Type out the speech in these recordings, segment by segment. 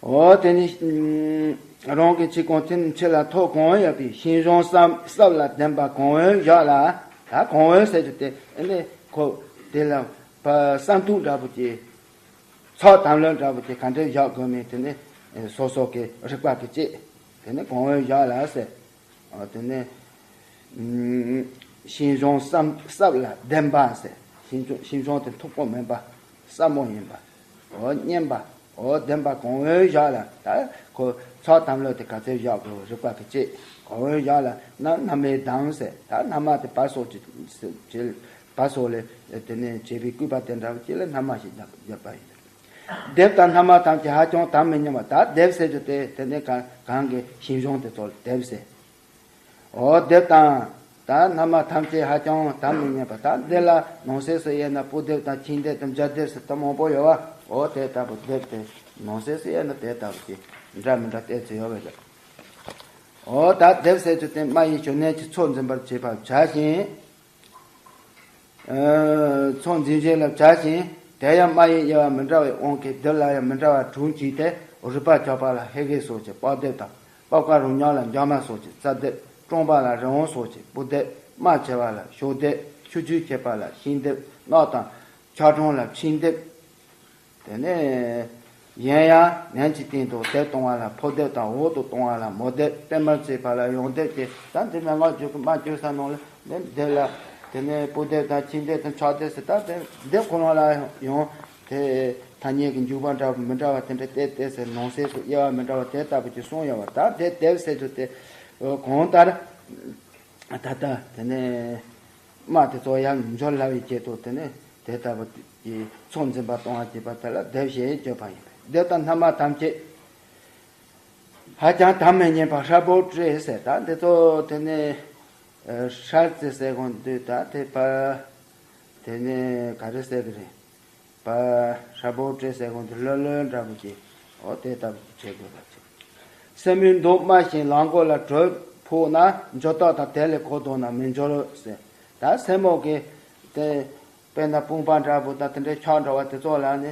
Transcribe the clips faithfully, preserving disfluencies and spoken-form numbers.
འོ་དེ་ནི་རང་གི་ཆོས་གོང་ཐུན་ཆེ་ལ་ཐོག་གང་ཡོད་པའི་ཤིང་གཞོང་སྲབ་སྲབ་ལ་ལྡན་པ་གང་བོའི་ཞབས་ལ། ད་གང་བོའི་ཟེར་རྒྱུ་དེ་ཨེ་ནི་ཁོ་དེ་ལ་བསམ་གཏན་འདྲ་པོ་ཅིག་ཚོགས་དམ་ལུགས་འདྲ་པོ་ཅིག་ག་འདྲ་བཞག་དགོས་མིན་དེ་ནི་སོ་སོ་གི་རིག་པ་གི་གཅེས། དེ་ནི་གང་བོའི་ཞབས་ལ་ཟེར། དེ་ནས་ཤིང་གཞོང་སྲབ་སྲབ་ལ་ལྡན་པ་ཟེར། ཤིང་གཞོང་ཤིང་གཞོང་དེ་མཐུག་པོ་མིན་པ། སྲབ་མོ་ཡིན་པ། འོ་མཉེན་པ། འོ་ལྡན་པ་གང་བོའི་ཞབས་ལ། ད་ཁོ་ཚོགས་དམ་ལུགས་དེ་ག་ཚོད་བཞག་དགོས་རིག་པ་གི་གཅེས། གང་བོའི་ཞབས་ལ་ན་ན་མའི་མདངས་ཟེར། ད་ན་མ་དེ་བ་སོགས་ཀྱི་བ་སོགས་ལས་དེ་ནས་བྱས་པའི་སྐུད་པ་དེ་འདྲ་བ་ཅིག་ལ་ན་མ་ཞིག་བརྒྱབ་བརྒྱབ་པ་ཡིན། སྡེབ་དང་སྣ་མ་ཐམས་ཅད་ཧ་ཅང་དམ་མི་སྙམ་པ། ད་སྡེབ་ཟེར་རྒྱུ་དེ་དེ་ནས་གང་གང་གི་ཤིང་གཞོང་དེ་ཚོ་ལ་སྡེབ་ཟེར། འོ་སྡེབ་དང་། ད་སྣ་མ་ཐམས་ཅད་ཧ་ཅང་དམ་མི་སྙམ་པ། ད་འདི་ལ་ནང་གསེས་སུ་དབྱེ་ན་སྤུ་སྡེབ་དང་མཆིན་སྡེབ་དང་མཇུག་སྡེབ་ཟེར་ད་མང་པོ་ཡོད་བ། འོ་དེ་ལྟ་བུ་སྡེབ་དེ་ནང་གསེས་སུ་དབྱེ་ན་དེ་ལྟ་བུ་དེ་འདྲ་མི་འདྲ་བལྟས་ཚུལ་ཡོད་བས་ལ། འོ་ད་སྡེབ་ཟེར་རྒྱུ་དེ་སྨྲ་བའི་ཞུ་ནས་ཀྱི་ཚོགས་འཛིན་པར་བྱེད་པར་བྱ་ཞིང་། ཚོགས་འཛིན་བྱེད་ལ་བྱ་ཞིང་། དེ་ཡང་སྨྲ་བའི་དབྱེ་བ་མི་འདྲ་བའི་དབང་གིས་སྡེབ་ལ་ཡང་མི་འདྲ་བ་དྲུག་གྱིས་ཏེ། རུས་པ་ཁྱབ་པ་ལ་ཧེ་གེ་སོགས་ཀྱི་སྤགས་སྡེབ་དང་། སྤགས་ཀ་རུ་ཉག་ལ་འཇག་མ་སོགས་ཀྱི་རྩ་སྡེབ། ཀྲོང་པ་ལ་རི་བོང་སོགས་ཀྱི་སྤུ་སྡེབ། རྨ་ཆེ་བ་ལ་ཤོག་སྡེབ། ཆུ་རྒྱུས་ཆེ་བ་ལ་ཤིང་སྡེབ། རྣག་དང་ཆག་གྲུམ་ལ་མཆིན་སྡེབ། དེ་ནས་གཞན་ཡང་ནན་གྱིས་སྟེང་དུ་དེ་གཏོང་བ་ལ་ཕོ་སྡེབ་དང་། འོག་ཏུ་གཏོང་བ་ལ་མོ་སྡེབ། པད་མར་བརྩིགས་པ་ལ་ཡོང་སྡེབ་སྟེ། ད་འདི་མན་ངག་བརྗོད་ཀྱི་སྨྲ་བརྗོད་ས་ནང་ལ་ནི་སྡེབ་ལ་དེ་ནས་སྤུ་སྡེབ་དང་མཆིན་སྡེབ་དང་ཆག་སྡེབ་ཟེར། ད་དེ་སྡེབ་ཁོ་རང་ལ་ཡང་དེ་ཐ་སྙད་ཀྱི་འཇུག་པ་འདྲ་མི་འདྲ་བ་དེ་འདྲ་བལྟས་བལྟས་ཟེར། ནང་གསེས་སུ་དབྱེ་བ་མི་འདྲ་བ་དེ་ལྟ་བུ་ཅིག་གསུངས་ཡོད་བ། ད་དེ་སྡེབ་ཟེར་རྒྱུ་དེ་གང་ལྟར་ད་ལྟ་དེ་ནས་སྨྲ་དེ་ཚོ་ཡང་འབྱོར་སླ་བའི་ཆེད་དུ་དེ་ནས་དེ་ལྟ་བུ་གྱི་ཚོགས་འཛིན་པ་གཏོང་བ་བྱེད་པ་དེ་ལ་སྡེབ་ཞེས་བརྗོད་པ་ཡིན་པས། སྡེབ་དང་སྣ་མ་ཐམས་ཅད་ཧ་ཅང་དམ་མི་སྙམ་པ་ཧྲལ་པོར་བཀྲེས་ཟེར། ད་འདི་ཚོ་དེ་ནས་ཧྲལ་ཙེ་ཟེར་གོ་འདུག་ད་དེ་པ་དེ་ནས་ག་རེ་ཟེར་གི་རེད། པ། ཧྲལ་པོར་བཀྲེས་ཟེར་གོ་འདུག་ལྷོད་ལྷོད་འདྲ་པོ་ཅིག་འོ་དེ་ལྟ་བུ་བྱེད་དགོས་པ་ཅིག་སེན་མོའི་མདོག་དམར་ཞིང་ལག་མགོ་ལ་དྲོད་ཕོག་ན་འབྱོར་རྟགས་དང་དེ་ལས་གོ་ལྡོག་ན་མི་འབྱོར་ཟེར། ད་སེན་མོ་གི་དེ་དཔེར་ན་དཔུང་པ་འདྲ་པོ་དང་དེ་འདྲའི་ཁྱག་འདྲ་བ་དེ་ཚོ་ལ་ནི་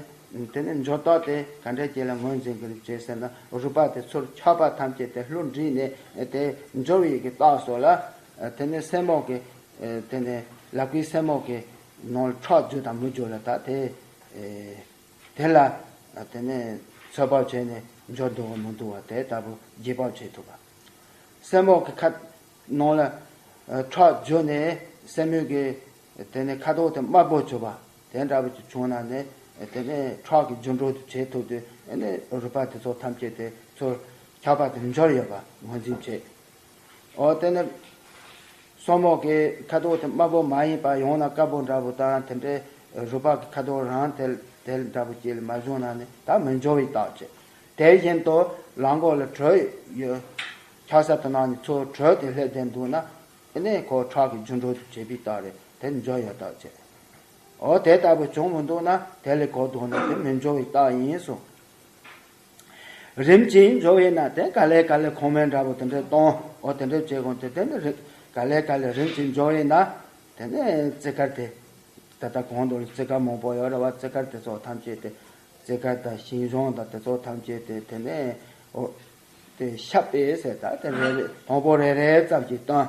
དེ་ནི་འབྱོར་རྟགས་དེ་ག་འདྲ་ཅིག་ལ་ངོས་འཛིན་གི་རེད་ཅེས་ཟེར་ན། རུས་པ་དེ་ཚུར་ཁྱབ་པ་ཐམས་ཅད་དེ་ལྷུར་འགྲིག་ནས་དེ་འབྱོར་བའི་གི་རྟགས་སོགས་ལ། དེ་ནི་སེན་མོ་གི་དེ་ནི་ལག་པའི་སེན་མོ་གི་ནང་ལ་ཁྲག་རྒྱུ་དང་མི་རྒྱུ་ལ་ད་དེ། དེ་ལ་དེ་ནས་ཚོད་དཔག་བྱས་ནས་འབྱོར་འདུག་མི་འདུག་བ་དེ་ལྟ་བུ་རྗེས་དཔག་བྱེད་ཐུབ་པ། སེན་མོ་གི་ཁ་ནང་ལ་ཁྲག་རྒྱུ་ནས་སེན་མོ་གི་དེ་ནས་ཁ་དོག་དེ་དམར་པོ་བྱུང་བ་དེ་འདྲ་བ་ཅིག་བྱུང་ན་ནི་དེ་ནས་ཁྲག་གི་རྒྱུ་འགྲོ་དུ་བྱེད་ཐུབ་དུས་ཨེ་ནི་རུས་པ་དེ་ཚོ་ཐམས་ཅད་དེ་ཚུར་ཁྱབ་པ་དེ་འབྱོར་ཡོད་པ་ངོས་འཛིན་བྱེད། འོ་དེ་ནི་སོར་མོ་གི་ཁ་དོག་དེ་དམར་པོ་མ་ཡིན་པ་ཡང་ན་དཀར་པོ་འདྲ་པོ་དང་དེ་འདྲའི་རུས་པ་གི་ཁ་དོག་རང་དེ་དེ་འདྲ་པོ་ཅིག་ལ་མ་བྱུང་ན་ནི་ད་མི་འབྱོར་བའི་རྟགས་བྱེད། དེ་བཞིན་དུ་ལག་མགོ་ལ་དྲོད་ཡོད། ཁྱག་ས་དེ་ནང་ནས་ཚུར་དྲོད་དེ་སླེབས་བསྡད་འདུག་ན་ཨེ་ནི་ཁོ་ཁྲག་གི་རྒྱུ་འགྲོ་དུ་བྱེད་པའི་རྟགས་རེད། དེ་འབྱོར་ཡོད་རྟགས་བྱེད། འོ་དེ་ལྟ་བུ་བྱུང་མི་འདུག་ན་དེ་ལས་གོ་ལྡོག་ན་དེ་མི་འབྱོར་བའི་རྟགས་ཡིན་གསུངས། རིམ་གྱིས་འབྱོར་བས་ན་དེ་ག་ལེ་ག་ལེ་ཁོང་མོས་འདྲ་པོ་དེ་འདྲའི་གཏོང་འོ་དེ་འདྲའི་བྱེད་དགོས་ཏེ། དེ་ནི་རི་ག་ལེ་ག་ལེ་རིམ་གྱིས་འབྱོར་བས་ན་དེ་ནི་རྩི་དཀར་དེ་ད་ལྟ་གོང་དུ་རྩི་དཀར་མང་པོ་ཡོད་རེད་བ། རྩི་དཀར་དེ་ཚོ་ཐམས་ཅད་དེ་རྩི་དཀར་དང་ཤིང་གཞོང་དང་དེ་ཚོ་ཐམས་ཅད་དེ་དེ་ནི་འོ་དེ་ཤབ་པས་ཟེར། ད་དེ་རེ་རེ་དང་པོ་རེ་རེ་ཙམ་གྱིས་བཏང་།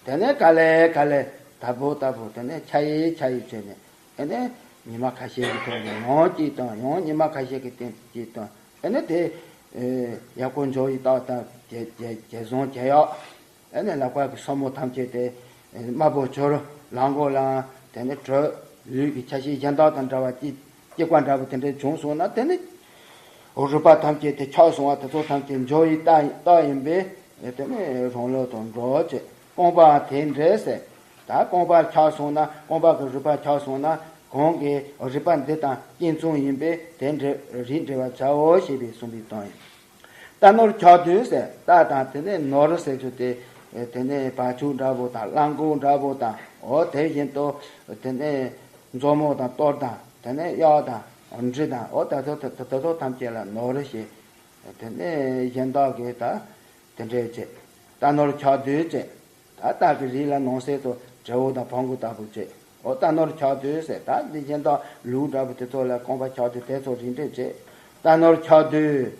དེ་ནས་ག་ལེ་ག་ལེ་དལ་པོ་དལ་པོ་དེ་ནས་ཆ་ཡིས་ཆ་ཡིས་བྱས་ནས་ཨེ་ནས་ཉི་མ་ཁ་ཤས་ཀྱི་ཐོག་ནས་ཡང་གཅིག་བཏང་། ཡང་ཉི་མ་ཁ་ཤས་ཀྱི་སྟེང་གཅིག་བཏང་། ཨེ་ནས་དེ་ཡག་པོ་འཇོག་ཡི་ཏག་ཏག་བྱས་བྱས་བྱས་བཟུང་བྱས་ཡོད། ཨེ་ནས་ལག་པ་གི་སོར་མོ་ཐམས་ཅད་དེ་དམར་པོ་གྱུར། ལག་མགོ་ལའང་དེ་ནས་དྲོད་ལུས་ཀྱི་ཆ་ཤས་གཞན་དག་དང་འདྲ་བ་ཅིག་སྐྱེ་བ་འདྲ་པོ་དེ་འདྲ་བྱུང་སོང་ན་དེ་ནི་རུས་པ་ཐམས་ཅད་དེ་ཁྱབ་སོང་བ་དེ་ཚོ་ཐམས་ཅད་འཇོ་ཡི་རྟགས་རྟགས་ཡིན་པས་དེ་ནི་རང་ལོག་ཏུ་འགྲོ་ཅེས། རྐང་པའང་དེ་འདྲས་ཟེར། ད་རྐང་པ་ཁྱབ་སོང་ན་རྐང་པ་གི་རུས་པ་ཁྱབ་སོང་ན་གང་གི་རུས་པ་འདི་དང་གཅིག་མཚུངས་ཡིན་པས་དེ་འདྲས་རིགས་འགྲེ་བར་བྱའོ་ཞེས་པའི་གསུངས་པའི་དོན་ཡིན། རྟ་ནོར་ཁྱབ་དུས་ཟེར། རྟ་དང་དེ་ནས་ནོར་ཟེར་རྒྱུ་དེ་དེ་ནས་བ་ཕྱུགས་འདྲ་པོ་དང་གླང་གོག་འདྲ་པོ་དང་འོ་དེ་བཞིན་དུ་དེ་ནས་མཛོ་མོ་དང་གཏོར་དང་དེ་ནས་གཡག་དང་འབྲི་དང་འོ་ད་ཚོ་ད་ཚོ་ཐམས་ཅད་ལ་ནོར་ཞེས། དེ་ནས་གཞན་དག་གིས་ད་དེ་འདྲས་བྱས། རྟ་ནོར་ཁྱབ་དུས་བྱས། ད་རྟ་གི་རིགས་ལ་ནང་གསེས་སུ་དྲེའུ་དང་བོང་གུ་ལྟ་བུ་བྱས། འོ་རྟ་ནོར་ཁྱབ་དུས་ཟེར། ད་འདི་གཞན་དག་ལུག་འདྲ་པོ་དེ་ཚོ་ལ་རྐང་པ་ཁྱབ་དུས་དེ་ཚོ་རིགས་འགྲེ་བྱས། རྟ་ནོར་ཁྱབ་དུས།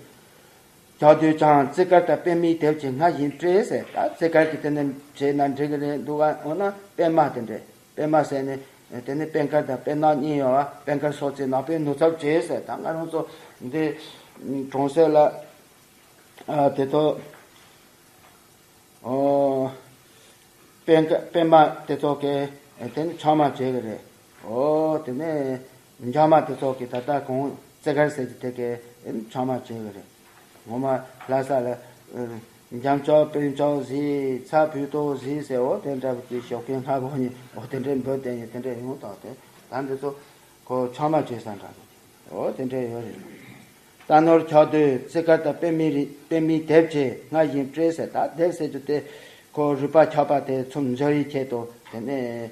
ཆགས་དུས་ཀྱང་རྩེ་དཀར་དང་པདྨའི་དེབ་ཀྱི་སྔར་བཞིན་སྤྲས་ཟེར། ད་རྩེ་དཀར་གྱི་དེ་ནས་བྱས་ན་འགྲིག་གི་རེད་འདུག་ག་འོ་ན་པདྨ་དེ་འདྲས། པདྨ་ཟེར་ནས་དེ་ནས་པད་དཀར་དང་པད་ནག་གཉིས་ཡོད་པ། པད་དཀར་སོགས་ཀྱི་ནག་པོའི་ནུབ་ཚབ་བྱས་ཟེར། ད་ང་རང་ཚོ་འདི་གྲོང་གསེབ་ལ་ཨ་དེ་ཚོ་ཨོ། པད་པདྨ་དེ་ཚོ་གི་དེ་ནི་ཆགས་མ་བྱེད་གི་རེད། ཨོ་དེ་ནས་འཇག་མ་དེ་ཚོ་གི་ད་ལྟ་གོང་རྩེ་དཀར་ཟེར་གྱི་དེ་གི་ཆགས་མ་བྱེད་གི་རེད། ངོ་མ་ལྷ་ས་ལ་འཇམ་ལྕགས་སྤོས་ལྕགས་བཞི་ཚ་བུལ་ཏོག་བཞི་ཟེར། ཨོ་དེ་འདྲ་བོ་དེ་ཞོགས་ཀའི་སྔ་པོ་ནས་ཨོ་དེ་འདྲའི་འབོད་དེ་ནས་དེ་འདྲ་ཡོང་དང་དེ་ད་འདི་ཚོ་ཁོ་ཆགས་མ་བྱེད་ས་འདྲ་བོ། ཨོ་དེ་འདྲ་ཡོད་རེད། རྟ་ནོར་ཆགས་དུས་རྩེ་དཀར་དང་པདྨའི་རི་པདྨའི་དེབ་ཀྱི་སྔར་བཞིན་སྤྲས་ཟེར། ད་དེབ་ཟེར་རྒྱུ་དེ་ཁོ་རུས་པ་ཆག་པ་དེ་ཚུར་འཇོ་བའི་ཆེད་དུ་དེ་ནས་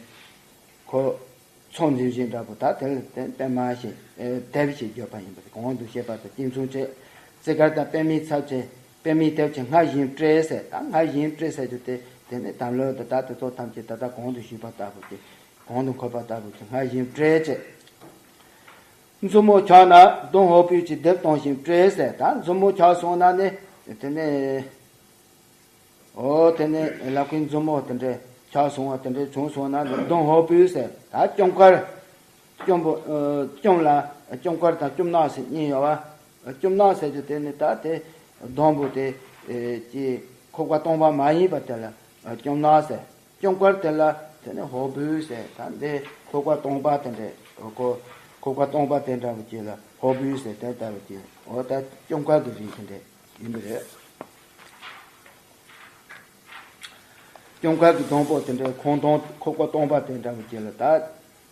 ཁོ་ཚོགས་འཛིན་བཞིན་འདྲ་པོ། ད་དེ་ལ་དེ་པདྨ་ཞེས་དེབ་ཞེས་བརྗོད་པ་ཡིན་པ་གོང་དུ་བཤད་པ་དང་གཅིག་མཚུངས་བྱས། རྩེ་དཀར་དང་པདྨའི་ཚབ་ཀྱི་པདྨའི་དེབ་ཀྱི་སྔར་བཞིན་སྤྲས་ཟེར། ད་སྔར་བཞིན་སྤྲས་ཟེར་རྒྱུ་དེ་དེ་ནས་དམ་ལུགས་དུ་ད་དེ་ཚོ་ཐམས་ཅད་ད་ལྟ་གོང་དུ་ཞུས་པ་ལྟ་བུ་གི་གོང་དུ་འཁོད་པ་ལྟ་བུ་གི་སྔར་བཞིན་སྤྲས་བྱས། མཛུབ་མོ་ཆག་ན་གདོང་ཧོ་པོའི་གི་དེབ་གཏོང་བཞིན་སྤྲས་ཟེར། ད་མཛུབ་མོ་ཆག་སོང་ན་ནི་དེ་ནས་ཨོ་དེ་ནས་ལག་པའི་མཛུབ་མོ་དེ་འདྲས་ཆག་སོང་བ་དེ་འདྲས་བྱུང་སོང་ན་ནི་གདོང་ཧོ་པོའི་ཟེར། ད་སྐྱོམ་དཀར་སྐྱོམ་པོ་ཨ་སྐྱོམ་དཀར་དང་སྐྱོམ་ནག་ཟེར་གཉིས་ཡོད་པ། སྐྱོམ་ནག་ཟེར་རྒྱུ་དེ་ནི་ད་དེ་གདོང་པོ་དེ་ཨེ་ཀྱི་ཁོག་པ་སྟོང་པ་མ་ཡིན་པ་དེ་ལ་སྐྱོམ་ནག་ཟེར། སྐྱོམ་དཀར་དེ་ལ་དེ་ནི་ཧོ་པོའི་ཟེར། ད་འདི་ཁོག་པ་སྟོང་པ་དེ་འདྲས་ཁོ་ཁོག་པ་སྟོང་པ་དེ་འདྲ་བོ་ཅིག་ལ་ཧོ་པོའི་ཟེར། དེ་ལྟ་བུ་ཅིག་འོ་ད་སྐྱོམ་དཀར་གྱི་རིགས་དེ་འདྲས་ཡིན་པ་རེད། སྐྱོམ་དཀར་གྱི་གདོང་པོ་དེ་འདྲས་ཁོང་སྟོང་ཁོག་པ་སྟོང་པ་དེ་འདྲ་བོ་ཅིག་ལ་ད་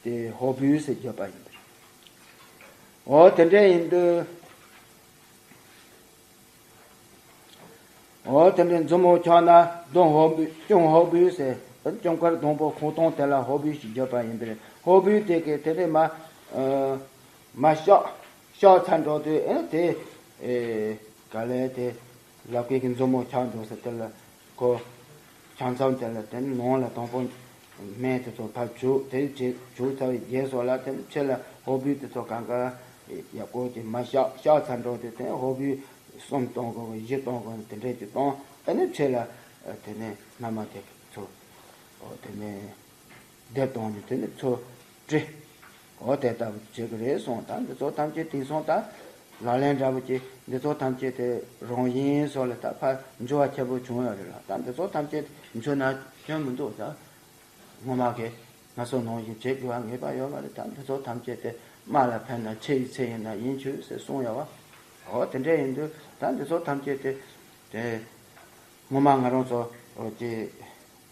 དེ་ཧོ་པོའི་ཟེར་བརྗོད་པ་ཡིན་པ་རེད། འོ་དེ་འདྲས་ཡིན་དུས། འོ་དེ་འདྲའི་མཛུབ་མོ་ཆག་ན་གདོང་ཧོ་བུ་སྐྱོམ་ཧོ་བུ་ཟེར། སྐྱོམ་དཀར་གདོང་པོ་ཁོང་སྟོང་དེ་ལ་ཧོ་བུ་ཞེས་བརྗོད་པ་ཡིན་པས། ཧོ་བུ་དེ་གི་དེ་འདྲའི་མ་ཨ་མ་གཤགས་གཤགས་ཚར་འགྲོ་དུས་ཨེ་དེ་ཨེ་ག་ལེ་དེ་ལག་པའི་གི་མཛུབ་མོ་ཆག་འགྲོ་ཟེར། དེ་ལ་ཁོ་ཆང་ཚང་དེ་ལ་དེ་ནང་ལ་དང་པོ་སྨན་དེ་ཚོ་ཕར་བྱུག་དེ་རྗེས་བྱུག་ཚར་བའི་རྗེས་སུ་ལ་དེ་ཕྱི་ལ་ཧོ་བུ་དེ་ཚོ་གང་ག་ཡག་པོ་ཅིག་མ་གཤགས་གཤགས་ཚར་འགྲོ་དུས་དེ་ཧོ་བུ་གསུམ་གཏོང་དགོས་གི་བཞི་གཏོང་དགོས་ནི་དེ་འདྲས་ཀྱི་གཏོང་། ཨ་ནི་ཕྱི་ལ་དེ་ནས་མནའ་མ་དེ་ཚོ་དེ་ནས་སྡེབ་གཏོང་ནི་དེ་ནས་ཚུར་བྲི། འོ་དེ་ལྟ་བུ་བྱེད་ཀྱི་རེད་གསུངས། ད་འདི་ཚོ་ཐམས་ཅད་དེང་སང་ད་ལག་ལེན་འདྲ་བོ་ཅིག་འདི་ཚོ་ཐམས་ཅད་དེ་རང་བཞིན་སོགས་ལ་ད་ཕར་འགྱུར་བ་ཁྱད་པར་བྱུང་ཡོད་རེད་ལ། ད་འདི་ཚོ་ཐམས་ཅད་འགྱུར་ན་སྐྱོན་མི་འདུག་ད་སྔོན་མ་གི་ང་ཚོ་ནང་བཞིན་བྱེད་དགོས་པ་ངེས་པ་ཡོད་མ་རེད། ད་འདི་ཚོ་ཐམས་ཅད་དེ་དམའ་ལ་ཕན་ན་ཆེ་བའི་ཚེ་ཡིན་ན་ཡིན་ཆོག་ཟེར་གསུངས་ཡོད་པ། འོ་དེ་འདྲས་ཡིན་དུས་ད་འདི་ཚོ་ཐམས་ཅད་དེ་དེ་སྔོན་མ་ང་རང་ཚོ་འོ་དེ་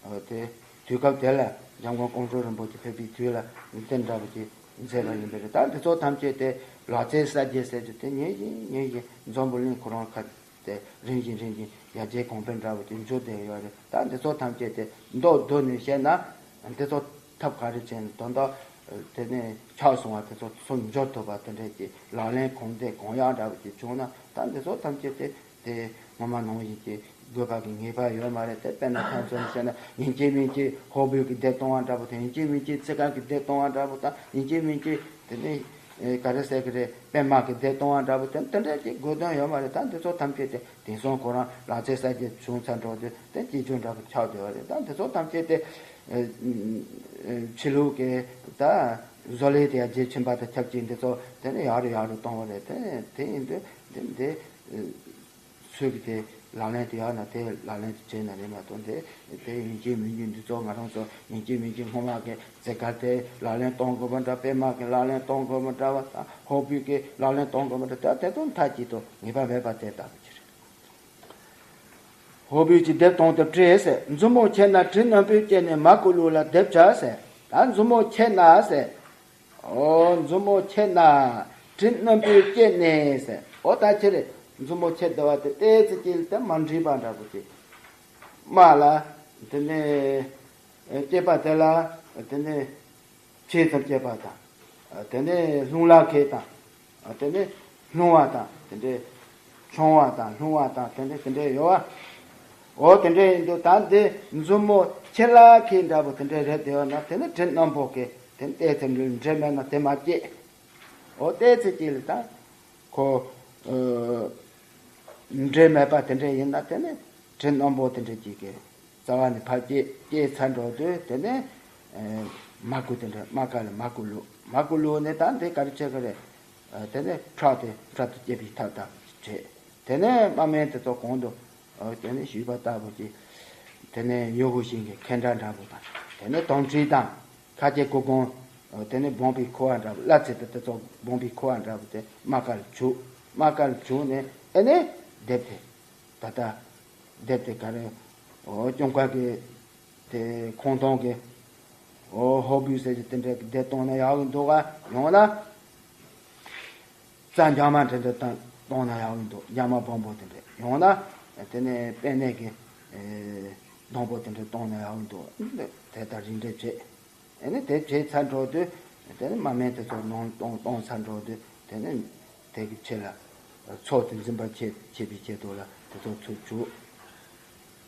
འོ་དེ་དུས་སྐབས་དེ་ལ་འཇམ་མགོན་ཀོང་སྤྲུལ་རིན་པོ་ཆེ་ཕེབས་པའི་དུས་ལ་དེ་འདྲ་བོ་ཅིག་མཛད་པ་ཡིན་པས་རེད། ད་འདི་ཚོ་ཐམས་ཅད་དེ་ལག་རྩེད་གསལ་རྒྱལ་ཟེར་རྒྱུ་དེ་ཉིན་བཞིན་ཉིན་བཞིན་འཛམ་བུ་གླིང་ཁོ་རང་ཁ་དེ་རིམ་བཞིན་རིམ་བཞིན་ཡར་རྒྱས་གོང་འཕེལ་འདྲ་བོ་ཅིག་འགྱུར་བསྡད་ཡོད་རེད། ད་འདི་ཚོ་ཐམས་ཅད་དེ་མདོར་བསྡུས་ནས་བཤད་ན་འདི་ཚོ་ཐབས་ག་རེ་བྱས་ནས་དོན་དག་དེ་ནས་ཆགས་སོང་བ་དེ་ཚོ་ཚུར་འབྱོར་ཐུབ་པ་དེ་འདྲས་ཀྱི་ལག་ལེན་གོང་འདེགས་གོང་ཡངས་འདྲ་བོ་ཅིག་བྱུང་ན་ད་འདི་ཚོ་ཐམས་ཅད་དེ་དེ་སྔོན་མ་ནང་བཞིན་གྱི་དགོས་པ་གི་ངེས་པ་ཡོད་མ་རེད། དེ་དཔེར་ན་ཁྱེད་ཚོ་ནས་བཤད་ན་ཡིན་གཅིག་མིན་གཅིག་ཧོར་སྦུག་གི་སྡེབ་གཏོང་བ་འདྲ་པོ་དང་ཡིན་གཅིག་མིན་གཅིག་ཚེ་དཀར་གི་སྡེབ་གཏོང་བ་འདྲ་པོ་དང་ཡིན་གཅིག་མིན་གཅིག་དེ་ནས་ག་རེ་ཟེར་གི་རེད། པད་མ་གི་སྡེབ་གཏོང་བ་འདྲ་པོ་དེ་དེ་འདྲ་ཅིག་དགོས་དོན་ཡོད་མ་རེད། ད་འདི་ཚོ་ཐམས་ཅད་དེ་དེང་སང་ཁོ་རང་ལག་རྩལ་གསར་བརྗེ་བྱུང་ཚར་འགྲོ་དུས་དེ་སྐྱིད་ཆུ་འདྲ་པོ་ཆགས་བསྡད་པ་རེད། ད་འདི་ཚོ་ཐམས་ཅད་དེ་ཕྱི་ལུགས་ཀྱི་ད་བཟོ་ལས་དེ་ཡར་རྒྱས་ཕྱིན་པ་དང་ཆབས་ཅིག་འདི་ཚོ་དེ་ནས་ཡག་རུ་ཡག་རུ་གཏོང་བ་རེད། དེ་དེ་ཡིན་དུས་དེ་འདི། ཚུལ་གྱི་དེ་ལག་ལེན་དུ་ཡག་ན་དེ་ལག་ལེན་དུ་བྱས་ན་རེད་མ་གཏོགས་དེ་དེ་ཡིན་གཅིག་མིན་གཅིག་འདི་ཚོ་ང་རང་ཚོ་ཡིན་གཅིག་མིན་གཅིག་སྔོན་མ་གི་རྩེ་དཀར་དེ་ལག་ལེན་གཏོང་དགོས་པ་འདྲ། པད་མ་གི་ལག་ལེན་གཏོང་དགོས་པ་འདྲ་བ་དང་ཧོར་སྦུག་གི་ལག་ལེན་གཏོང་དགོས་པ་འདྲ། དེ་དེ་ཚོ་མཐའ་གཅིག་ཏུ་ངེས་པ་མེད་པ་དེ་ལྟ་བུ་ཅིག་རེད། ཧོར་སྦུག་གི་སྡེབ་གཏོང་དེ་བྲིས་ཟེར། མཛུབ་མོ་ཆེ་ན་དྲི་རྣོན་པོས་བསྐྱེད་ནས་མ་བསྐུལ་ལུགས་ལ་སྡེབ་བྱ་ཟེར། ད་མཛུབ་མོ་ཆེ་ན་ཟེར། ཨོ་མཛུབ་མོ་ཆེ་ན་དྲི་རྣོན་པོས་བསྐྱེད་ནས་ཟེར། ཨོ་ད་ཁྱེད་རེད། མཛུབ་མོ་ཆེ་བསྡད་པ་དེ་ཏོག་ཙམ་ཅིག་དེ་མ་འགྲིག་པ་འདྲ་པོ་ཅིག་དམག་ལ་དེ་ནས་སྐྱེས་པ་དེ་ལ་དེ་ནས་ཕྱེད་ཙམ་སྐྱེས་པ་དང་། དེ་ནས་རླུང་ལ་ཁད་དང་། དེ་ནས་རླུང་བ་དང་དེ་འདྲས་མཆོང་བ་དང་རླུང་བ་དང་དེ་འདྲས་དེ་འདྲས་ཡོད་པ། འོ་དེ་འདྲས་ཡིན་དུས་ད་འདི་མཛུབ་མོ་ཆེ་ལ་ཁད་འདྲ་པོ་དེ་འདྲས་རེད་དེ་ཡོད་ན་དེ་ནི་དྲི་རྣོན་པོ་གི་དེ་ནི་ཏོག་ཙམ་འདྲ་མེད་ན་དེ་མ་སྐྱེས། འོ་ཏོག་ཙམ་སྐྱེས་ལ་ད་ཁོ། འབྲས་མེད་པ་དེ་འདྲ་ཡིན་ན་དེ་ནི་དྲི་རྣོན་པོ་དེ་འདྲ་ཅིག་གི་རྩ་བ་ནས་ཕར་སྐྱེས་སྐྱེས་ཚར་འགྲོ་དུས་དེ་ནི་མར་ཁུ་དེ་འདྲ་དམར་དཀར་ལ་མར་ཁུ་བླུགས། མར་ཁུ་བླུགས་ནས་ད་འདི་ག་རེ་བྱེད་ཀྱི་རེད། དེ་ནི་ཁྲག་དེ་ཁྲག་ཏུ་སྐྱེད་པའི་ཐབས་དང་བྱེད། དེ་ནི་དམག་མི་དེ་ཚོ་གོང་དུ་དེ་ནི་ཞུས་པ་ལྟ་བུ་ཅིག་དེ་ནི་ཡུལ་གོ་ཞིང་གི་ཁེན་འདྲ་འདྲ་པོ་དང་དེ་ནི་དོམ་མཁྲིས་དང་། ཁ་སྐྱེ་ཀོ་གོང་། དེ་ནས་སྦོམ་པའི་ཁུ་བ་འདྲ་བོ། གླ་རྩི་དེ་དེ་ཚོ་སྦོམ་པའི་ཁུ་བ་འདྲ་བོ་དེ་དམག་ཁར་བྱུག་དམག་ཁར་བྱུག་ནས་ཨེ་ནས་སྡེབ་དེ། ད་ལྟ་སྡེབ་དེ་ག་རེ། འོ་སྐྱོང་ཁ་གི་དེ་ཁོང་སྟོང་གི་འོ་ཧོ་བུས་ཟེར་གྱི་དེ་འདྲའི་སྡེབ་གཏོང་ན་ཡག་གི་འདུག་ག་ཡོང་ན། རྩྭ་འཇག་མ་དེ་འདྲ་གཏོང་གཏོང་ན་ཡག་གི་འདུག་འཇག་མ་སྦོམ་པོ་དེ་འདྲ་ཡོང་ན། དེ་ནས་པད་ནས་གི་སྡོང་པོ་དེ་འདྲ་གཏོང་ན་ཡག་གི་འདུག་དེ་ལྟར་རིགས་འགྲེ་བྱེད། དེ་ནས་དེ་བྱས་ཚར་འགྲོ་དུས་དེ་ནས་དམག་མི་དེ་ཚོ་ནང་གཏོང་གཏོང་ཚར་འགྲོ་དུས་དེ་ནས་དེ་གི་ཕྱི་ལ་ཚོགས་དེ་འཛིན་པར་བྱེད་བྱེད་པའི་ཆེད་དུ་ལ་དེ་ཚོ་ཚུར་བཅུག་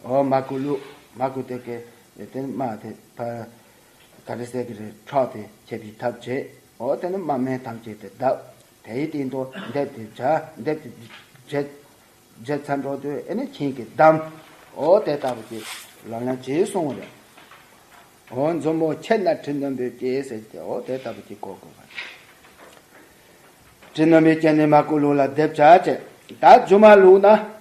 འོ་མར་ཁུ་བླུགས། མར་ཁུ་དེ་གི་དེ་ནས་དམག་དེ་ཕར་ག་རེ་ཟེར་གི་རེད། ཁྲག་དེ་ཆད་པའི་ཐབས་བྱེད། འོ་དེ་ནས་དམག་མི་ཐམས་ཅད་དེ་བརྡབ། དེའི་སྟེང་དུ་སྡེབ་དེ་བྱ། སྡེབ་དེ་བྱེད། བྱས་ཚར་འགྲོ་དུས་ཨེ་ནི་ཁྱེད་ཀྱིས་བསྡམས། འོ་དེ་ལྟ་བུ་ཅིག་ལམ་ལམ་ཅིག་གསུངས་རེད། འོ་མཛོ་མོ་ཁྱེར་ན་དྲི་རྣོན་པོས་སྐྱེས་ཟེར་ཏེ་འོ་དེ་ལྟ་བུ་ཅིག་གོ་དགོས་པ་རེད། དྲི་རྣོན་པོས་སྐྱེས་ནས་མར་ཁུ་བླུགས་ལ་སྡེབ་བྱ་བྱས། ད་རྒྱུ་མ་བླུགས་ན།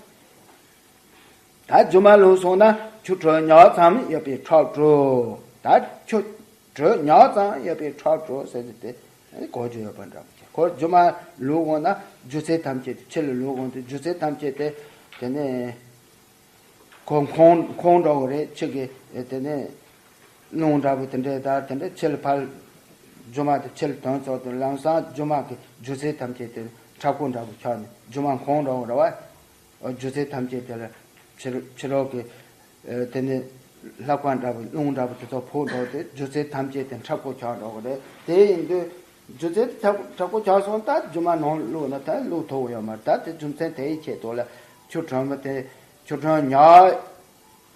ད་རྒྱུ་མ་བླུགས་སོང་ན་ཆུ་དྲོད་ཉག་ཙམ་ཡོད་པའི་ཁྲག་བྲོ། ད་ཆུ་དྲོད་ཉག་ཙམ་ཡོད་པའི་ཁྲག་བྲོ་ཟེར་ཏེ་དེ་གོ་རྒྱུ་ཡོད་པ་འདྲ་པོ་བྱས། ཁོ་རྒྱུ་མ་བླུགས་འོང་ན་རྒྱུ་ཚད་ཐམས་ཅད་དེ་ཕྱི་ལ་བླུགས་འོང་དུས་རྒྱུ་ཚད་ཐམས་ཅད་དེ་དེ་ནས་ཁོ་ཁོང་ཁོང་འགྲོ་གི་རེད། ཕྱི་གི་དེ་ནས་རླུང་འདྲ་པོ་དེ་འདྲས་དང་དེ་འདྲས་ཕྱི་ལ་ཕར་རྒྱུ་མ་དེ་ཕྱི་ལ་ཐོན་ཚར་དུས་ལམ་སང་རྒྱུ་མ་གི་རྒྱུ་ཚད་ཐམས་ཅད་དེ་ཁྲག་ཁུ་འདྲ་པོ་ཆགས་ནས་རྒྱུ་མ་ཁོང་འགྲོ་གི་རེད་བ། རྒྱུ་ཚད་ཐམས་ཅད་དེ་ལ་ཕྱི་ཕྱི་རོལ་གྱི་དེ་ནས་ལྷ་ཁང་འདྲ་པོ་རླུང་འདྲ་པོ་དེ་ཚོ་ཕོག་འགྲོ་དུས་རྒྱུ་ཚད་ཐམས་ཅད་དེ་ཁྲག་ཁུ་ཆགས་འགྲོ་གི་རེད། དེ་ཡིན་དུས་རྒྱུ་ཚད་ཁྲག་ཁྲག་ཁུ་ཆགས་སོང་། ད་རྒྱུ་མ་ནང་བླུགས་ན་ད་བླུགས་ཐུབ་ཡོད་མ་རེད། ད་དེ་རྒྱུ་མཚན་དེའི་ཆེད་དུ་ལ་ཆུ་དྲོན་པོ་དེ་ཆུ་དྲོན་ཉག་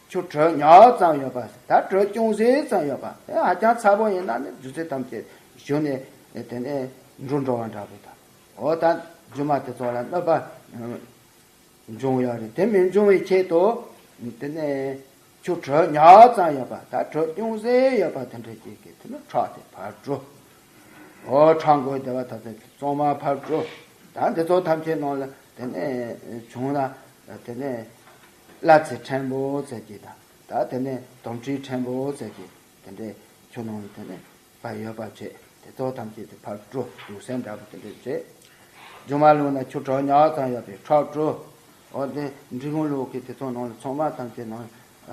ཆུ་དྲོད་ཉག་ཙམ་ཡོད་པ། ད་དྲོད་ཅུང་ཟད་ཙམ་ཡོད་པ། དེ་ཧ་ཅང་ཚ་པོ་ཡིན་ན་ནི་རྒྱུ་ཚད་ཐམས་ཅད་ཞུ་ནས་དེ་ནས་འགྲོ་འགྲོ་བ་འདྲ་པོ་དང་། འོ་ད་རྒྱུ་མ་དེ་ཚོ་ལ་གནོད་པ་འབྱུང་ཡོད་རེད། དེ་མི་འབྱུང་བའི་ཆེད་དུ་དེ་ནས་ཆུ་དྲོད་ཉག་ཙམ་ཡོད་པ། ད་དྲོད་ཅུང་ཟད་ཡོད་པ་དེ་འདྲ་ཅིག་གིས་དེ་ནི་ཁྲག་དེ་ཕར་བྲོ། འོ་ཁྲག་འགོས་བདེ་བ་ཐ་ཚད་ཀྱི་གཙང་མ་ཕར་བྲོ། ད་འདི་ཚོ་ཐམས་ཅད་ནང་ལ་དེ་ནས་བྱུང་ན་དེ་ནས་གླ་རྩི་ཕྲན་བུ་ཟེར་གྱི་དང་། ད་དེ་ནས་དོམ་མཁྲིས་ཕྲན་བུ་ཟེར་གྱི་དེ་འདྲའི་ཆུ་ནང་ལ་དེ་ནས་ཕར་ཡོད་པ་བྱས། དེ་ཚོ་ཐམས་ཅད་དེ་ཕར་བྲོ། དུག་སེལ་འདྲ་པོ་དེ་འདྲ་བྱས། རྒྱུ་མ་བླུགས་ན་ཆུ་དྲོད་ཉག་ཙམ་ཡོད་པའི་ཁྲག་བྲོ། འོ་དེ་འབྲི་གུང་ལུགས་ཀྱི་དེ་ཚོ་ནང་ལ་ཚང་མ་ཐམས་ཅད་ནང་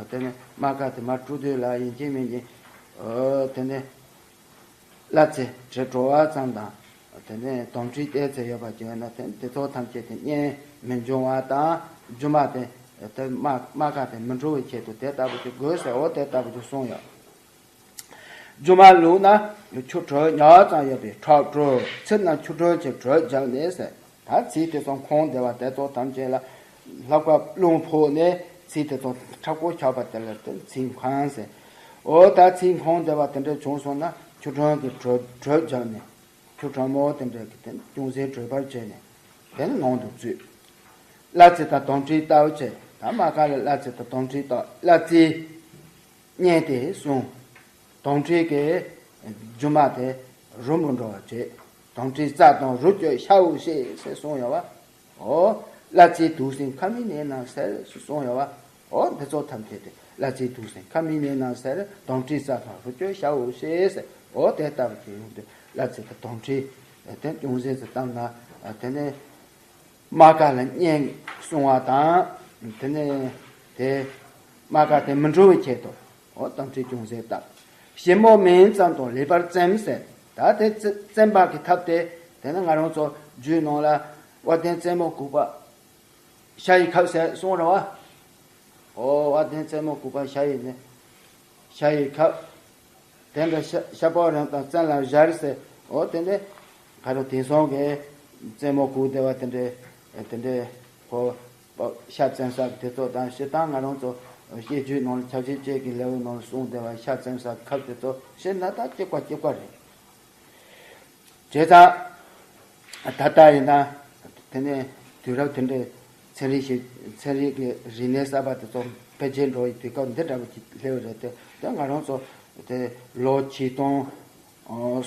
དེ་ནས་དམག་སྒར་དེ་མར་བཀྲུ་དུས་ལ་ཡིན་གཅིག་མིན་གཅིག་འོ་དེ་ནས་གླ་རྩི་དྲི་བྲོ་བ་ཙམ་དང་། དེ་ནས་དོམ་མཁྲིས་ཏོག་ཙམ་ཡོད་པ་བྱས་ན་དེ་དེ་ཚོ་ཐམས་ཅད་དེ་གཉན་མི་འབྱུང་བ་དང་། རྒྱུ་མ་དེ་དེ་དམག་དམག་སྒར་དེ་མི་འགྲོ་བའི་ཆེད་དུ་དེ་ལྟ་བུ་ཅིག་དགོས་ཟེར། འོ་དེ་ལྟ་བུ་ཅིག་གསུངས་ཡོད། རྒྱུ་མ་བླུགས་ན་ཆུ་དྲོད་ཉག་ཙམ་ཡོད་པའི་ཁྲག་བྲོ། ཚིལ་རྣམས་ཆུ་དྲོན་གྱི་དྲོད་བརྒྱབ་ནས་ཟེར། ད་ཚིལ་དེ་ཚོ་ཁོང་བདེ་བ་དེ་ཚོ་ཐམས་ཅད་ལ་ལྷགས་པ་རླུང་ཕོག་ནས་ཚིལ་དེ་ཚོ་མཁྲེགས་པོ་ཆགས་པ་དེ་ལ་དེ་ཚིལ་ཁང་ཟེར། འོ་ད་ཚིལ་ཁང་བདེ་བ་དེ་འདྲ་བྱུང་སོང་ན་ཆུ་དྲོན་གྱི་དྲོད་དྲོད་བརྒྱབ་ནས་ཆུ་དྲོན་མོ་དེ་འདྲ་གི་དེ་ཅུང་ཟད་དྲོད་པར་བྱས་ནས་དེ་ནང་དུ་བཙོས། གླ་རྩི་དང་དོམ་མཁྲིས་བཏབ་བྱས། ད་དམག་སྒར་ལ་གླ་རྩི་དང་དོམ་མཁྲིས་བཏབ། གླ་རྩི་གཉན་དེ་བསྲུང་། དོམ་མཁྲིས་ཀྱི་རྒྱུ་མ་དེ་རུལ་མི་འགྲོ་བ་བྱེད། དོམ་མཁྲིས་རྩ་དང་རུལ་སྐྱོད་ཤ་འུ་ཤེས་ཟེར་གསུངས་ཡོད་བ། འོ། གླ་རྩིའི་དུག་སེལ་ཁ་མིན་ནད་རྣམས་སེལ་ཟེར་གསུངས་ཡོད་བ། འོ་འདི་ཚོ་ཐམས་ཅད་དེ་གླ་རྩིའི་དུག་སེལ་ཁ་མིན་ནད་རྣམས་སེལ། དོམ་མཁྲིས་རྩ་དང་རུལ་སྐྱོད་ཤ་འུ་ཤེས་ཟེར། འོ་དེ་ལྟ་བུ་ཅིག་ཡོང་དུས་གླ་རྩི་དང་དོམ་མཁྲིས་དེ་ཅུང་ཟད་ཙམ་བཏབ་ན་དེ་ནས། དམག་སྒར་ལ་གཉན་སྲུང་བ་དང་། དེ་ནས་དེ་དམག་སྒར་དེ་མི་འགྲོ་བའི་ཆེད་དུ་འོ་དོམ་མཁྲིས་ཅུང་ཟད་བཏབ། ཞིབ་མོ་མིང་ཙམ་དུ་ལེགས་པར་བཙེམ་ཟེར། ད་དེ་བཙེམ་པ་གི་ཐབས་དེ་དེ་ནི་ང་རང་ཚོ་རྒྱུད་ནང་ལ་དབལ་ལྡན་རྩེ་མོ་གུག་པ་ཤ་ཡི་ཁབ་ཟེར་གསུངས་རེད་བ། འོ་དབལ་ལྡན་རྩེ་མོ་གུག་པ་ཤ་ཡི་ནི། ཤ་ཡི་ཁབ། དེ་འདྲ་ཤ་ཤ་པགས་རིང་དང་བཙན་ལ་སྦྱར་ཟེར། འོ་དེ་ནས་ག་རེ་དེང་སང་གི་རྩེ་མོ་གུག་བདེ་བ་དེ་འདྲའི་དེ་འདྲའི་ཁོ་ཤ་བཙེམ་ས་གི་དེ་ཚོ་དང་། སྤྱིར་བཏང་ང་རང་ཚོ་སྐྱེ་རྒྱུད་ནང་ལ་ཆབ་ཆེན་བཅས་ཀྱི་ལེའུ་ནང་ལ་གསུངས་བསྡད་པ་ཤ་བཙེམ་ས་གི་ཁབ་དེ་ཚོ་བཤད་ན་ད་གཅིག་པ་གཅིག་པ་རེད། བྱས་ཙང་། ད་ལྟ་ཡིན་ན། དེ་ནས་དུས་རབས་དེ་འདྲའི་ ཚན་རིག་ཞིག་ཚན་རིག་གི་རིག་གནས་གསར་པ་དེ་ཚོ་འཕེལ་རྒྱས་འགྲོ་བའི་དུས་སྐབས་འདི་འདྲ་བོ་ཅིག་སླེབས་རེད་དེ། དེ་ང་རང་ཚོ་དེ་ལོ་ཆིག་སྟོང་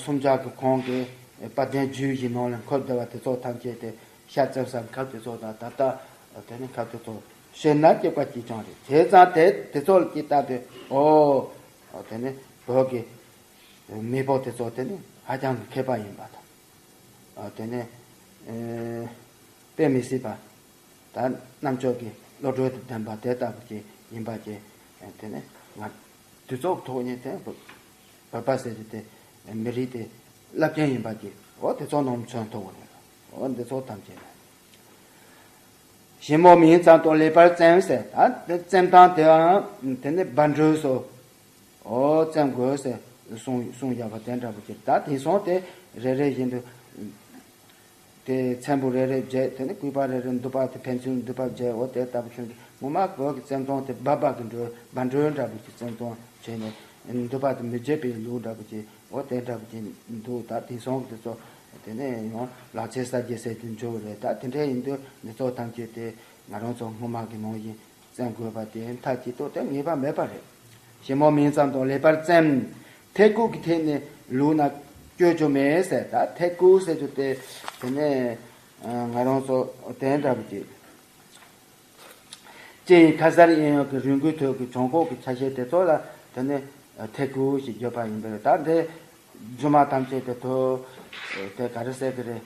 སུམ་བརྒྱ་གི་གོང་གི་དཔལ་ལྡན་རྒྱུད་ཀྱི་ནང་ལ་འཁོད་བསྡད་པ་དེ་ཚོ་ཐམས་ཅད་དེ་ཤ་བཙེམ་ས་ཁབ་དེ་ཚོ་དང་ད་ལྟ་དེ་ནི་ཁབ་དེ་ཚོ་བཤད་ན་སྐྱེ་བ་གཅིག་རྐྱང་རེད། བྱས་ཙང་དེ་དེ་ཚོ་ལ་ཅིག་ལྟ་དུས་ཨོ་དེ་ནི་བོད་ཀྱི་མེས་པོ་དེ་ཚོ་དེ་ནི་ཧ་ཅང་གི་མཁས་པ་ཡིན་པ་དང་། ཨ། དེ་ནས། ཨེ། དཔེ་མི་སྲིད་པ། ད་རྣམ་དཔྱོད་ཀྱི་བློ་གྲོས་དང་ལྡན་པ་དེ་ལྟ་བུ་ཅིག་ཡིན་པ་ཅིག་དེ་ནས་ང་དུས་ཚོད་ཐོག་ནས་དེ་བོད་པ་ཟེར་རྒྱུ་དེ་མི་རིགས་དེ་རླབས་ཆེན་ཡིན་པ་ཅིག་འོ་དེ་ཚོ་ནང་མཚོན་ཐུབ་པ་རེད། འོ་འདི་ཚོ་ཐམས་ཅད་ལ། ཞིབ་མོ་མིང་ཙམ་དང་ལེགས་པར་བཙེམ་ཟེར། ད་དེ་བཙེམ་སྟངས་དེའང་དེ་ནས་བ་འགྲོས་སོ། འོ་བཙེམ་དགོས་ཟེར་གསུང་གསུང་བཞག་པ་དེ་འདྲ་པོ་ཅིག་ད་དེང་སང་དེ་རེ་རེ་བཞིན་དུ་དེ་ཚེམ་བུ་རེ་རེ་བརྒྱབ། དེ་ནས་སྐུད་པ་རེ་རེ་མདུད་པ་དེ་ཕན་ཚུན་མདུད་པ་བརྒྱབ། འོ་དེ་ལྟ་བུ་བྱུང་གི་ངོ་མ་བོད་ཀྱི་བཙེམ་སྟངས་དེ་སྦ་སྦ་གི་འགྲོས་བ་འགྲོས་འདྲ་པོ་ཅིག་བཙེམ་སྟངས་བྱས་ནས་མདུད་པ་དེ་མི་བརྒྱབ་པའི་ལུགས་འདྲ་པོ་ཅིག་འོ་དེ་འདྲ་པོ་ཅིག་འདུག་ད་དེང་སང་གི་དེ་ཚོ་དེ་ནས་ཡང་ལག་ཆས་གསར་བརྗེ་ཟེར་དུ་འགྱུར་བ་རེད། ད་དེ་འདྲ་ཡིན་དུས་འདི་ཚོ་ཐམས་ཅད་དེ་ང་རང་ཚོ་སྔོན་མ་གི་ནང་བཞིན་བཙེམ་དགོས་པ་དེ་མཐའ་གཅིག་ཏུ་དེ་ངེས་པ་མེད་པ་རེད། ཞིབ་མོ་མིང་ཙམ་དང་ལེགས་པར་བཙེམ། ཐད་ཀུ་གི་ཐད་ནས་བླུགས་ན་སྐྱོ་རྒྱུ་མེད་ཟེར། ད་ཐད་ཀུ་ཟེར་རྒྱུ་དེ་དེ་ནས་ང་རང་ཚོ་དེ་འདྲ་པོ་ཅིག་ལྕེ་ཡི་ཁ་སར་གཡས་གཡོན་གྱི་རིང་གུང་ཐོད་ཀྱི་བྱང་ཁོག་གི་ཆ་ཤས་དེ་ཚོ་ལ་དེ་ནས་ཐད་ཀུ་ཞེས་བརྗོད་པ་ཡིན་པས། ད་འདི་རྒྱུ་མ་ཐམས་ཅད་དེ་ཐོ་དེ་ག་རེ་ཟེར་གི་རེད།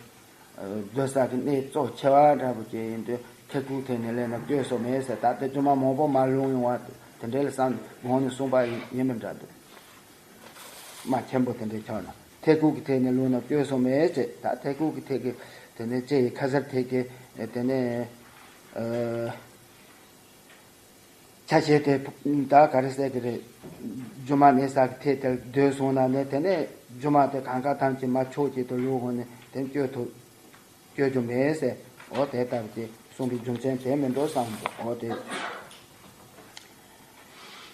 སྡོད་ས་གི་གནས་གཙོ་ཆེ་བ་འདྲ་པོ་ཅིག་ཡིན་དུས་ཐད་ཀུ་ཐད་ནས་ལེན་ན་སྐྱོ་སོ་མེད་ཟེར། ད་དེ་རྒྱུ་མ་མང་པོ་མ་ལོན་ཡོང་བ་དེ་འདྲ་ལ་བསམ་ངོ་ནས་གསུངས་པ་ཡིན་མིན་འདྲ་འདུག་མ་ཆེན་པོ་དེ་འདྲའི་ཆགས་ན་ཐད་ཀུ་གི་ཐད་ནས་བླུགས་ན་སྐྱོ་སོ་མེད་ཅེས། ད་ཐད་ཀུ་གི་ཐད་ཀྱི་དེ་ནས་ལྕེ་ཡི་ཁ་སར་ཐད་ཀྱི་དེ་ནས་ཨ། ཆ་ཤས་དེ་ད་ག་རེ་ཟེར་གི་རེད། རྒྱུ་མ་གནས་ས་གི་ཐད་དེར་སྡོད་སོང་ན་ནས་དེ་ནས་རྒྱུ་མ་དེ་གང་ག་ཐམས་ཅད་མ་ཆོག་ཅིག་ཏུ་བླུགས་འོང་ནས་དེ་སྐྱོ་ཐུབ། སྐྱོ་རྒྱུ་མེད་ཟེར། འོ་དེ་ལྟ་བུ་དེ་གསུངས་པའི་རྒྱུ་མཚན་དེ་མིན་འགྲོ་བསམ་འདུག་འོ་དེ།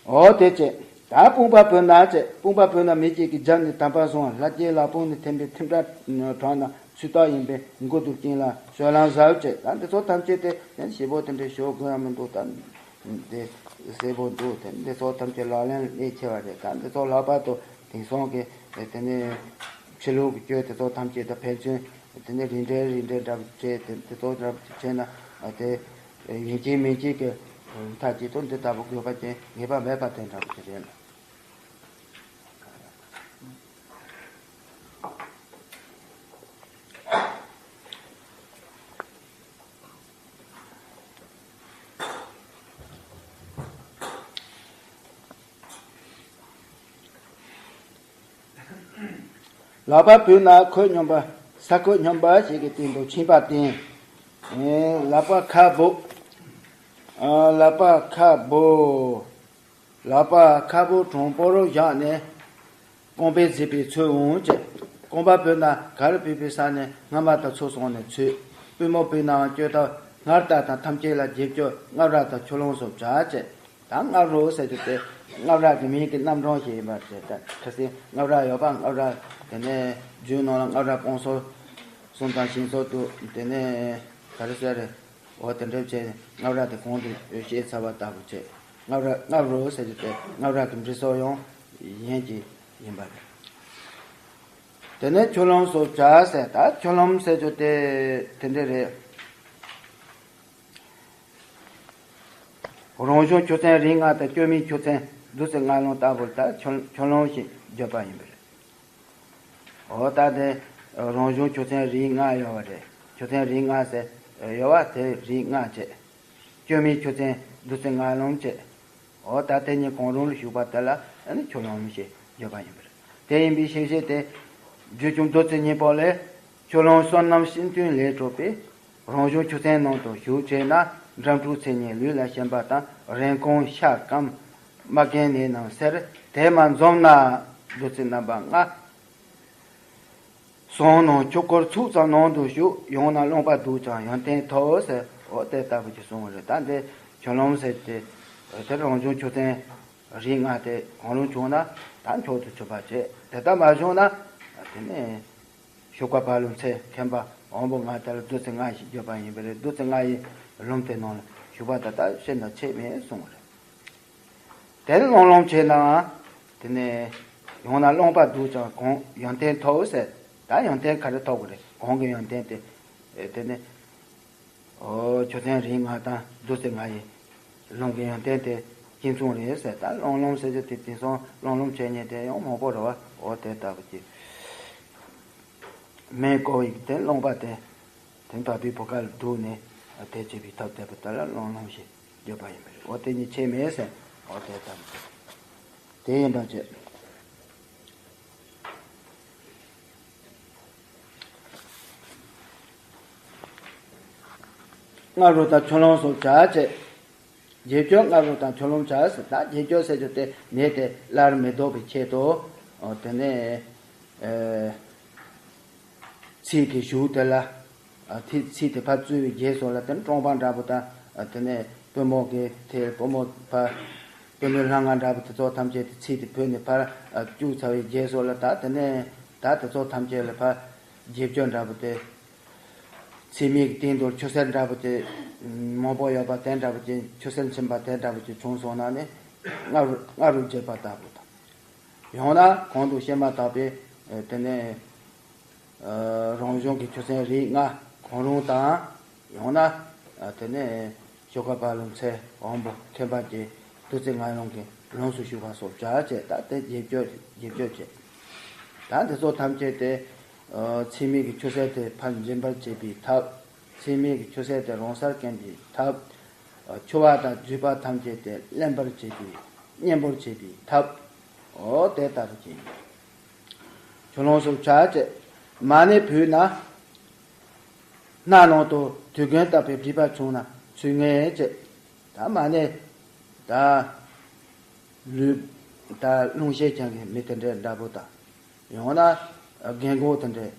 འོ་དེ་བྱས། ད་དཔུང་པ་བུད་ན་བྱས། དཔུང་པ་བུད་ན་མི་གཅིག་གི་རྒྱབ་ནས་དམ་པ་བཟུང་། ལྷ་སྐྱེས་ལག་པང་ནས་ཐིམ་པའི་ཐིམ་སྒྲ་གྲགས་ན་ཚུལ་རྟགས་ཡིན་པས་མགུ་ཏོ་དཀྱིལ་ལ་སྤྱོད་ལམ་ཟབ་བྱས། ད་འདི་ཚོ་ཐམས་ཅད་དེ་ཡང་ཞིབ་པོ་དེ་འདྲའི་ཞོག་དགོས་ཡ་མི་འདུག་ད་འདི་གསལ་པོ་འདུག་དེ་འདི་ཚོ་ཐམས་ཅད་ལག་ལེན་ལ་གནས་ཆེ་བ་རེད། ད་འདི་ཚོ་ལྷག་པར་དུ་དེང་སང་གི་དེ་ནས་ཕྱི་ལུགས་ཀྱི་སྤྱོད་དེ་ཚོ་ཐམས་ཅད་དང་ཕན་ཚུན་དེ་ནས་རིགས་འགྲེ་རིགས་འགྲེ་འདྲ་བོ་བྱས། དེ་དེ་ཚོ་འདྲ་བོ་བྱས་ན་དེ་ཡིན་གཅིག་མིན་གཅིག་གི་མཐའ་གཅིག་ཏུ་འདི་ལྟ་བུ་དགོས་པ་ཅན་ངེས་པ་མེད་པ་དེ་འདྲ་བོ་ཅིག་རེད་ལ། ལག་པ་བུད་ན་ཁོད་སྙོམས་པ། ས་ཁོད་སྙོམས་པ་ཞིག་གི་སྟེང་དུ་ཕྱིན་པ་བསྟན། ལག་པ་ཁ་སྦུབ། ལག་པ་ཁ་སྦུབ། ལག་པ་ཁ་སྦུབ་དྲང་པོར་བཞག་ནས་རྐང་པས་གཟིགས་པའི་ཚུལ་འོང་བྱས། རྐང་པ་བུད་ན་གར་བུད་པའི་ས་ནས་སྔ་མ་དང་ཚུར་སོང་ནས་ཚུད། པུས་མོ་བུད་ནའང་བསྐྱོད་སྟངས་སྔར་ལྟར་དང་ཐམས་ཅད་ལ་རྗེས་སྐྱོར་སྔགས་ར་དང་ཆུ་ལོང་སོགས་བྱ་བྱས། ད་སྔགས་རོ་ཟེར་རྒྱུ་དེ་སྔགས་ར་གི་མིང་གི་རྣམ་གྲངས་ཤིག་ཡིན་པ་རེད། ད་ཁ་སང་སྔགས་ར་ཡོད་པ། སྔགས་ར་དེ་ནས་རྒྱུད་ནང་ལ་སྔགས་ར་སྤོང་གསུམ་དང་ཞིང་གསུམ་དུ་དེ་ནས་ག་རེ་ཟེར་རེད། འོ་དེ་འདྲ་བྱས་ནས་སྔགས་ར་དེ་གོང་དུ་བཤད་ཚར་བ་ལྟ་བུ་བྱས། སྔགས་ར་སྔགས་རོ་ཟེར་རྒྱུ་དེ་སྔགས་ར་གི་འབྲི་སྲོལ་ཡང་གཞན་གྱི་ཡིན་པ་རེད། དེ་ནས་ཆུ་ལོང་སོགས་བྱ་ཟེར། ད་ཆུ་ལོང་ཟེར་རྒྱུ་དེ་དེ་འདྲ་རེད། རང་བྱུང་ཆུ་ཚན་རིགས་ལྔ་དང་བཅོས་མའི་ཆུ་ཚན་བདུད་རྩི་ལྔ་ལོང་ལྟ་བུར་ད་ཆུ་ཆུ་ལོང་ཞེས་བརྗོད་པ་ཡིན་པ་རེད། འོ་ད་དེ་རང་བྱུང་ཆུ་ཚན་རིགས་ལྔ་ཡོད་པ་རེད། ཆུ་ཚན་རིགས་ལྔ་ཟེར་ཡོད་པ་དེ་རིགས་ལྔ་བྱས། བཅོས་མའི་ཆུ་ཚན་བདུད་རྩི་ལྔ་ལོང་བྱས། འོ་ད་དེ་གཉིས་གང་རུང་ལ་ཞུགས་པ་དེ་ལ་ཨ་ནི་ཆུ་ལོང་ཞེས་བརྗོད་པ་ཡིན་པ་རེད། དེ་ཡིན་པའི་ཤེས་བྱེད་དེ་བརྗོད་བྱུང་བདུད་རྩི་སྙིང་པོ་ལས། ཆུ་ལོང་བསོད་ནམས་ཤིང་དོན་ལས་གྲུབ་པའི། རང་བྱུང་ཆུ་ཚན་ནང་དུ་ཞུགས་བྱས་ན། འགྲམས་འཁྲུགས་ཚེ་ཉིད་ལུས་ལ་ཞེན་པ་དང་། རན་གོང་ཤ་སྐམ་རྨ་རྒན་ནད་རྣམས་སེལ། དེ་མ་འཛོམས་ན་བདུད་རྩི་རྣམ་པ་ལྔ། ཟངས་ནང་ཆུ་ཁོལ་ཚུགས་ཙམ་ནང་དུ་ཞུགས། ཡང་ན་རློན་པ་བདུག་ཀྱང་ཡོན་ཏན་ཐོབ་ཟེར། འོ་དེ་ལྟ་བུ་ཅིག་གསུངས་པ་རེད། ད་འདི་ཆུ་ལོང་ཟེར་དེ་དེ་རང་བྱུང་ཆུ་ཚན་རིགས་ལྔ་དེ་གང་རུང་བྱུང་ན་ད་མཆོག་ཏུ་གྱུར་པ་བྱས། དེ་ལྟར་མ་བྱུང་ན་དེ་ནས་ཤུག་པ་བ་ལུ་ཚེ་མཁན་པ་ དབང་པོ་ལྔ་དེ་ལ་བདུད་རྩི་ལྔ་ཞེས་བརྗོད་པ་ཡིན་པ་རེད། བདུད་རྩི་ལྔ་ཡི་ལྷུམས་དེ་ནང་ལ་ཞུགས་པ་དང་ད་ཤིན་ཏུ་ཆད་མེད་གསུངས་པ་རེད། དེ་ལ་རློམ་རློམ་བྱས་ནའང་དེ་ནས་ཡང་ན་རློམ་པ་འདུག་ཀྱང་གང་ཡོན་ཏན་ཐོབ་ཟེར། ད་ཡོན་ཏན་ག་རེ་ཐོབ་དགོས་རེད། གང་གི་ཡོན་ཏན་དེ་དེ་ནས། ཨོ། ཆུ་ཚན་རིགས་ལྔ་དང་བདུད་རྩི་ལྔ་ཡི་ལྷུམས་ཀྱི་ཡོན་ཏན་དེ་གཅིག་མཚུངས་རེད་ཟེར། ད་རློམ་རློམ་ཟེར་རྒྱུ་དེ་དེང་སང་རློམ་རློམ་བྱེད་མཁན་དེ་ཡང་མང་པོ་རེད་བ། ཨོ་དེ་ལྟ་བུ་ཅིག་མེ་བསྐོལ་བའི་དེ་རློམ་པ་དེ་དེ་བ་སྤུའི་བུ་ག་ལ་བདུག་ནས་དེ་བྱེད་པའི་ཐབས་དེ་བ་ད་ལ་རློམ་རློམ་ཞེས་བརྗོད་པ་ཡིན་པ་རེད། ཨོ་དེ་གཉིས་ཆད་མེད་ཟེར། ཨོ་དེ་ལྟ་བུ་ཅིག་དེ་ཡིན་པ་བྱས། སྔ་རོལ་དང་ཆུ་ལྷུང་སོགས་བྱ་བྱེད། རྗེས་སྤྱོད་སྔ་རོལ་དང་ཆུ་ལྷུང་བྱ་ཟེར། ད་རྗེས་སྤྱོད་ཟེར་རྒྱུ་དེ་ནད་དེ་སླར་མི་ལྡོག་པའི་ཆེད་དུ། ཨོ་དེ་ནས་ཨེ་ཚིགས་ཀྱི་གཞུག་དེ་ལ། ཨ་ཚིགས་ཚིགས་དེ་ཕར་བཙུགས་པའི་རྗེས་སུ་ལ་དེ་ནས་བཀྲོངས་པ་འདྲ་པོ་དང་། ཨ་དེ་ནས་པུས་མོ་གི་དེ་པུས་མོ་ཕར་པུས་མོའི་ལྷ་ང་འདྲ་པོ་དེ་ཚོ་ཐམས་ཅད་དེ་ཚིགས་དེ་བུད་ནས་ཕར་ཨ་བཅུག་ཚར་བའི་རྗེས་སུ་ལ་ད་དེ་ནས་ད་དེ་ཚོ་ཐམས་ཅད་ལ་ཕར་རྗེས་སྤྱོད་འདྲ་པོ་དེ། ཚིགས་མིག་གི་སྟེང་དུ་ཆུ་སེར་འདྲ་པོ་དེ་མང་པོ་ཡོད་པ་དེ་འདྲ་པོ་ཅན། ཆུ་སེར་མཆིན་པ་དེ་འདྲ་པོ་ཅིག་བྱུང་སོང་ན་ནི་སྔ་རུ་སྔ་རུ་འབྱེད་པ་ལྟ་བུ་དང་། ཡང་ན་གོང་དུ་བཤད་མ་ཐག་པའི་དེ་ནས་རང་བྱུང་གི་ཆུ་སེར་རིགས་ལྔ་གང་རུང་དང་། ཡང་ན་དེ་ནས་ཞོགས་ཀ་པ་ལུ་ཚེ་དབང་པོ་ཁེངས་པ་ཀྱི་བདུད་རྩི་ལྔ་ལྷུང་གི་ལོངས་སུ་ཞུགས་པ་སོགས་བྱ་བྱེད། ད་དེ་རྗེས་སྤྱོད་རྗེས་སྤྱོད་བྱེད། ད་འདི་ཚོ་ཐམས་ཅད་དེ་ཚིགས་མིག་གི་ཆུ་སེར་དེ་ཕར་འབྱིན་པར་བྱེད་པའི་ཐབས། ཚིགས་མིག་གི་ཆུ་སེར་དེ་རང་སར་སྐེམ་པའི་ཐབས། འཁྱུ་བ་དང་འཇུ་བ་ཐམས་ཅད་དེ་བརླན་པར་བྱེད་པའི་གཉན་པོར་བྱེད་པའི་ཐབས། འོ་དེ་ལྟ་བུ་ཅན། ཆུ་ལྷུང་སོགས་བྱ་བྱེད། མ་ཎི་ཕུལ་ན། སྣ་ནང་དུ་དུས་རྒྱུན་ལྟ་བུའི་སྒྲིབ་པ་བྱུང་ན་ཚུལ་ངེས་བྱེད། ད་མ་ཎི་ད་ལུས་ད་རླུང་ཤེད་ཅན་གྱི་མི་དེ་འདྲའི་འདྲ་པོ་དང་། ཡང་ན་རྒན་གོག་དེ་འདྲའི།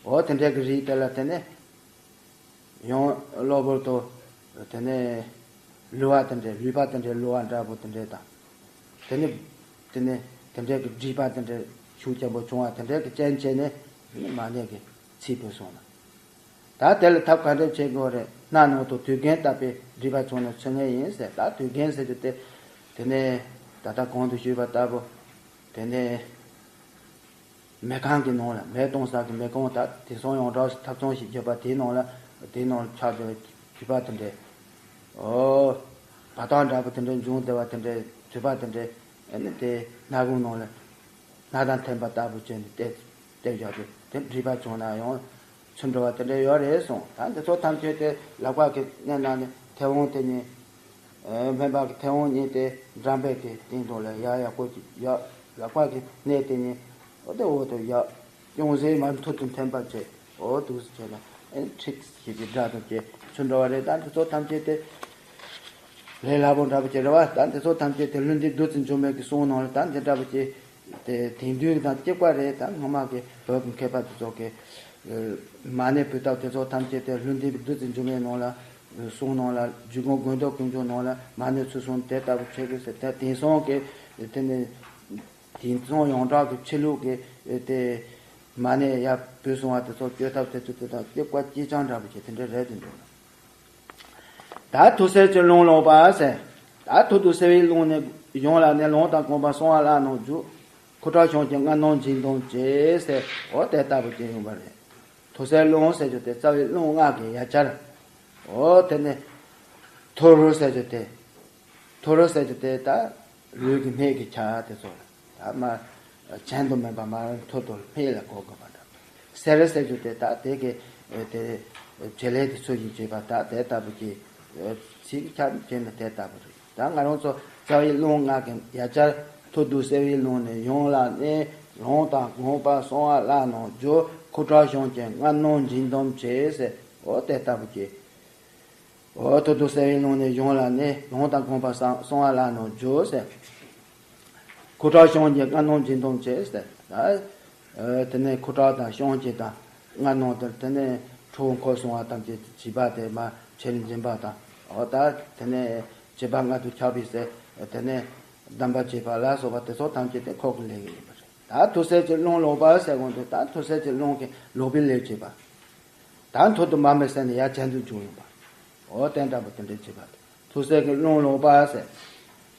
འོ་དེ་འདྲའི་གི་རིགས་དེ་ལ་དེ་ནས་ཡང་གློ་བུར་དུ་དེ་ནས་ལུས་པ་དེ་འདྲའི་ལུས་པ་དེ་འདྲའི་གློ་བ་འདྲ་པོ་དེ་འདྲའི་དང་། དེ་ནས་དེ་ནས་དེ་འདྲའི་གི་སྒྲིབ་པ་དེ་འདྲའི་ཤུགས་ཆེན་པོ་བྱུང་བ་དེ་འདྲའི་གི་རྐྱེན་བྱས་ནས་མ་ཎི་གི་ཚིག་བུད་སོང་ན། ད་དེ་ལ་ཐབས་ག་འདྲ་བྱེད་དགོས་རེད། སྣ་ནང་དུ་དུས་རྒྱུན་ལྟ་བུའི་སྒྲིབ་པ་བྱུང་ན་ཚུལ་ངེས་ཡིན་ཟེར། ད་དུས་རྒྱུན་ཟེར་རྒྱུ་དེ་དེ་ནས་ད་ལྟ་གོང་དུ་ཞུས་པ་ལྟ་བུ་དེ་ནས་མལ་ཁང་གི་ནང་ལ་མེ་གཏོང་ས་གི་མེ་ཁང་ད་དེང་སང་ཡོངས་གྲགས་ཐབ་ཚང་ཞིག་བརྒྱབ་པ་དེའི་ནང་ལ་དེའི་ནང་ལ་ཆགས་བསྡད་པའི་དུད་པ་དེ་འདྲས། ཨོ། བ་དག་འདྲ་པོ་དེ་འདྲས་འབྱུང་བསྡད་པ་དེ་འདྲས་དུད་པ་དེ་འདྲས་ཨ་ནི་དེ་སྣ་ཁུང་ནང་ལ་སྣ་དང་ཐན་པ་ལྟ་བུ་བྱས་ནས་བལྟས་བལྟས་བཞག་དུས་དེ་སྒྲིབ་པ་བྱུང་ན་ཡང་ཚུར་འགྲོ་བ་དེ་འདྲས་ཡོད་རེད་གསུངས། ད་འདི་ཚོ་ཐམས་ཅད་དེ་ལག་པ་གི་སྣེ་ནང་ནས་མཐེ་བོང་དེ་གཉིས། སྨན་པ་གི་མཐེ་བོང་གཉིས་དེ་འགྲམ་པའི་གི་སྟེང་དུ་ལ་ཡར་ཡར་བསྐོར་གྱི་ཡར་ལག་པ་གི་སྣེ་དེ་གཉིས་འོ་དེ་འོག་ཏུ་ཡར་ཅུང་ཟད་མར་མཐུད་དུ་འཐེན་པར་བྱེད། འོ་འདུག་སེ་བྱས་ན་ཨེ་ཁྲིག་ཞེས་པའི་སྒྲ་དང་བཅས་ཚུར་འགྲོ་བ་རེད། ད་འདི་ཚོ་ཐམས་ཅད་དེ་ལས་སླ་པོ་འདྲ་པོ་ཅིག་རེད་བ། ད་འདི་ཚོ་ཐམས་ཅད་དེ་ལྷུན་འདུས་བདུད་རྩི་འཇོམས་མེད་ཀྱི་གསུང་ནང་ལ་ད་འདི་འདྲ་པོ་ཅིག་དེ་དེང་དུས་དང་གཅིག་པ་རེད། ད་སྔོན་མ་གི་བོད་ཀྱི་མཁས་པ་དེ་ཚོ་གི་མ་ཎི་ཕུལ་ཐབས་དེ་ཚོ་ཐམས་ཅད་དེ་ལྷུན་འདུས་བདུད་རྩི་འཇོམས་མེད་ནང་ལ་གསུང་ནང་ལ་འཇུག་སྒོམ་དགོས་འདོད་ཀུན་འབྱུང་ནང་ལ་མ་ཎི་ཚུལ་གསུམ་དེ་ལྟ་བུ་ཆོས་ཀྱི་ཟེར་དེ་དེང་སང་གི་དེ་ནི་དེང་སང་ཡོངས་གྲགས་ཀྱི་ཕྱི་ལུགས་ཀྱི་དེ་མ་ཎི་ཡར་བུད་སོང་བ་དེ་ཚོ་བཅོས་ཐབས་དེ་ཚོ་དེ་དང་གཅིག་པ་གཅིག་རྐྱང་འདྲ་པོ་ཅིག་དེ་འདྲ་རེད་དེ་འདུག་ད་ཐུགས་སྲས་ཀྱི་རླུང་ལོག་པ་ཟེར། ད་ཐུར་དུ་སེལ་བའི་རླུང་ནི་གཞུང་ལ་ནི་ལོང་དང་སྒོམ་པ་གསང་བ་ལ་ནང་འཇུག་ཁུ་ཁྲག་བཤང་གཅི་རྔ་སྣོམ་འབྱིན་གཏོང་བྱེད་ཟེར། འོ་དེ་ལྟ་བུ་ཅིག་ཡོང་བ་རེད། ཐུར་སེལ་རླུང་ཟེར་རྒྱུ་དེ་རྩ་བའི་རླུང་ལྔ་གི་ཡ་གྱལ། འོ་དེ་ནི་ཐུར་ཟེར་རྒྱུ་དེ། ཐུར་ཟེར་རྒྱུ་དེ་ད་ལུས་ཀྱི་སྣེ་གི་ཆ་དེ་ཚོ་ད་མ་གྱེན་དུ་མིན་པ་མར་ཐུར་དུ་སྣེ་ལ་གོ་དགོས་པ་འདྲ། སེལ་ཟེར་རྒྱུ་དེ་ད་དེ་གི་དེ་བྱེད་ལས་དེ་ཚོ་ཡིན་བྱེད་པ་ད་དེ་ལྟ་བུ་གི་ཚིག་ཆ་བྱས་ན་དེ་ལྟ་བུ་རེད། ད་ང་རང་ཚོ་རྩ་བའི་རླུང་ལྔ་གི་ཡ་གྱལ་ཐུར་དུ་སེལ་བའི་རླུང་ནི་གཞུང་ལ་ནི་ལོང་དང་སྒོམ་པ་གསང་བ་ལ་ནང་འཇུག་ཁུ་ཁྲག་བཤང་གཅི་རྔ་སྣོམ་འབྱིན་གཏོང་བྱེད་ཟེར། འོ་དེ་ལྟ་བུ་གི། འོ་ཐུར་དུ་སེལ་བའི་རླུང་ནི་གཞུང་ལ་ནི་ལོང་དང་སྒོམ་པ་གསང་གསང་བ་ལ་ནང་འཇུག་ཟེར། ཁུ་ཁྲག་བཤང་གཅི་རྔ་སྣོམ་འབྱིན་གཏོང་བྱེད་ཟེར། ད་དེ་ནས་ཁུ་ཁྲག་དང་བཤང་གཅི་དང་རྔ་སྣོམ་དེ་དེ་ནས་ཁྲོ་བོ་འཁོར་སོང་བ་ཐམས་ཅད་བྱིས་པ་དེ་མར་ཁྱེར་འབྱིན་པ་དང་། འོ་ད་དེ་ནས་བྱིས་པ་མངལ་དུ་ཆགས་པའི་ཟེར། དེ་ནས་གདམས་པ་བྱེད་པ་ལ་སོགས་པ་དེ་ཚོ་ཐམས་ཅད་དེ་ཁོག་གི་ལས་ཀྱི་ཡིན་པ་རེད། ད་ཐུར་སེལ་གྱི་རླུང་ལོག་པ་ཟེར་གོང་དུ་ད་ཐུར་སེལ་གྱི་རླུང་གི་ལོག་པའི་ལས་བྱེད་པ། ད་མཐོ་དུ་མ་མི་ཟེར་ནས་ཡར་ཆེན་དུ་འཇུག་ཡོང་པ། འོ་དེ་འདྲ་པོ་དེ་འདྲ་བྱེད་པ། ཐུགས་སྲས་ཀྱི་རླུང་ལོག་པ་ཟེར།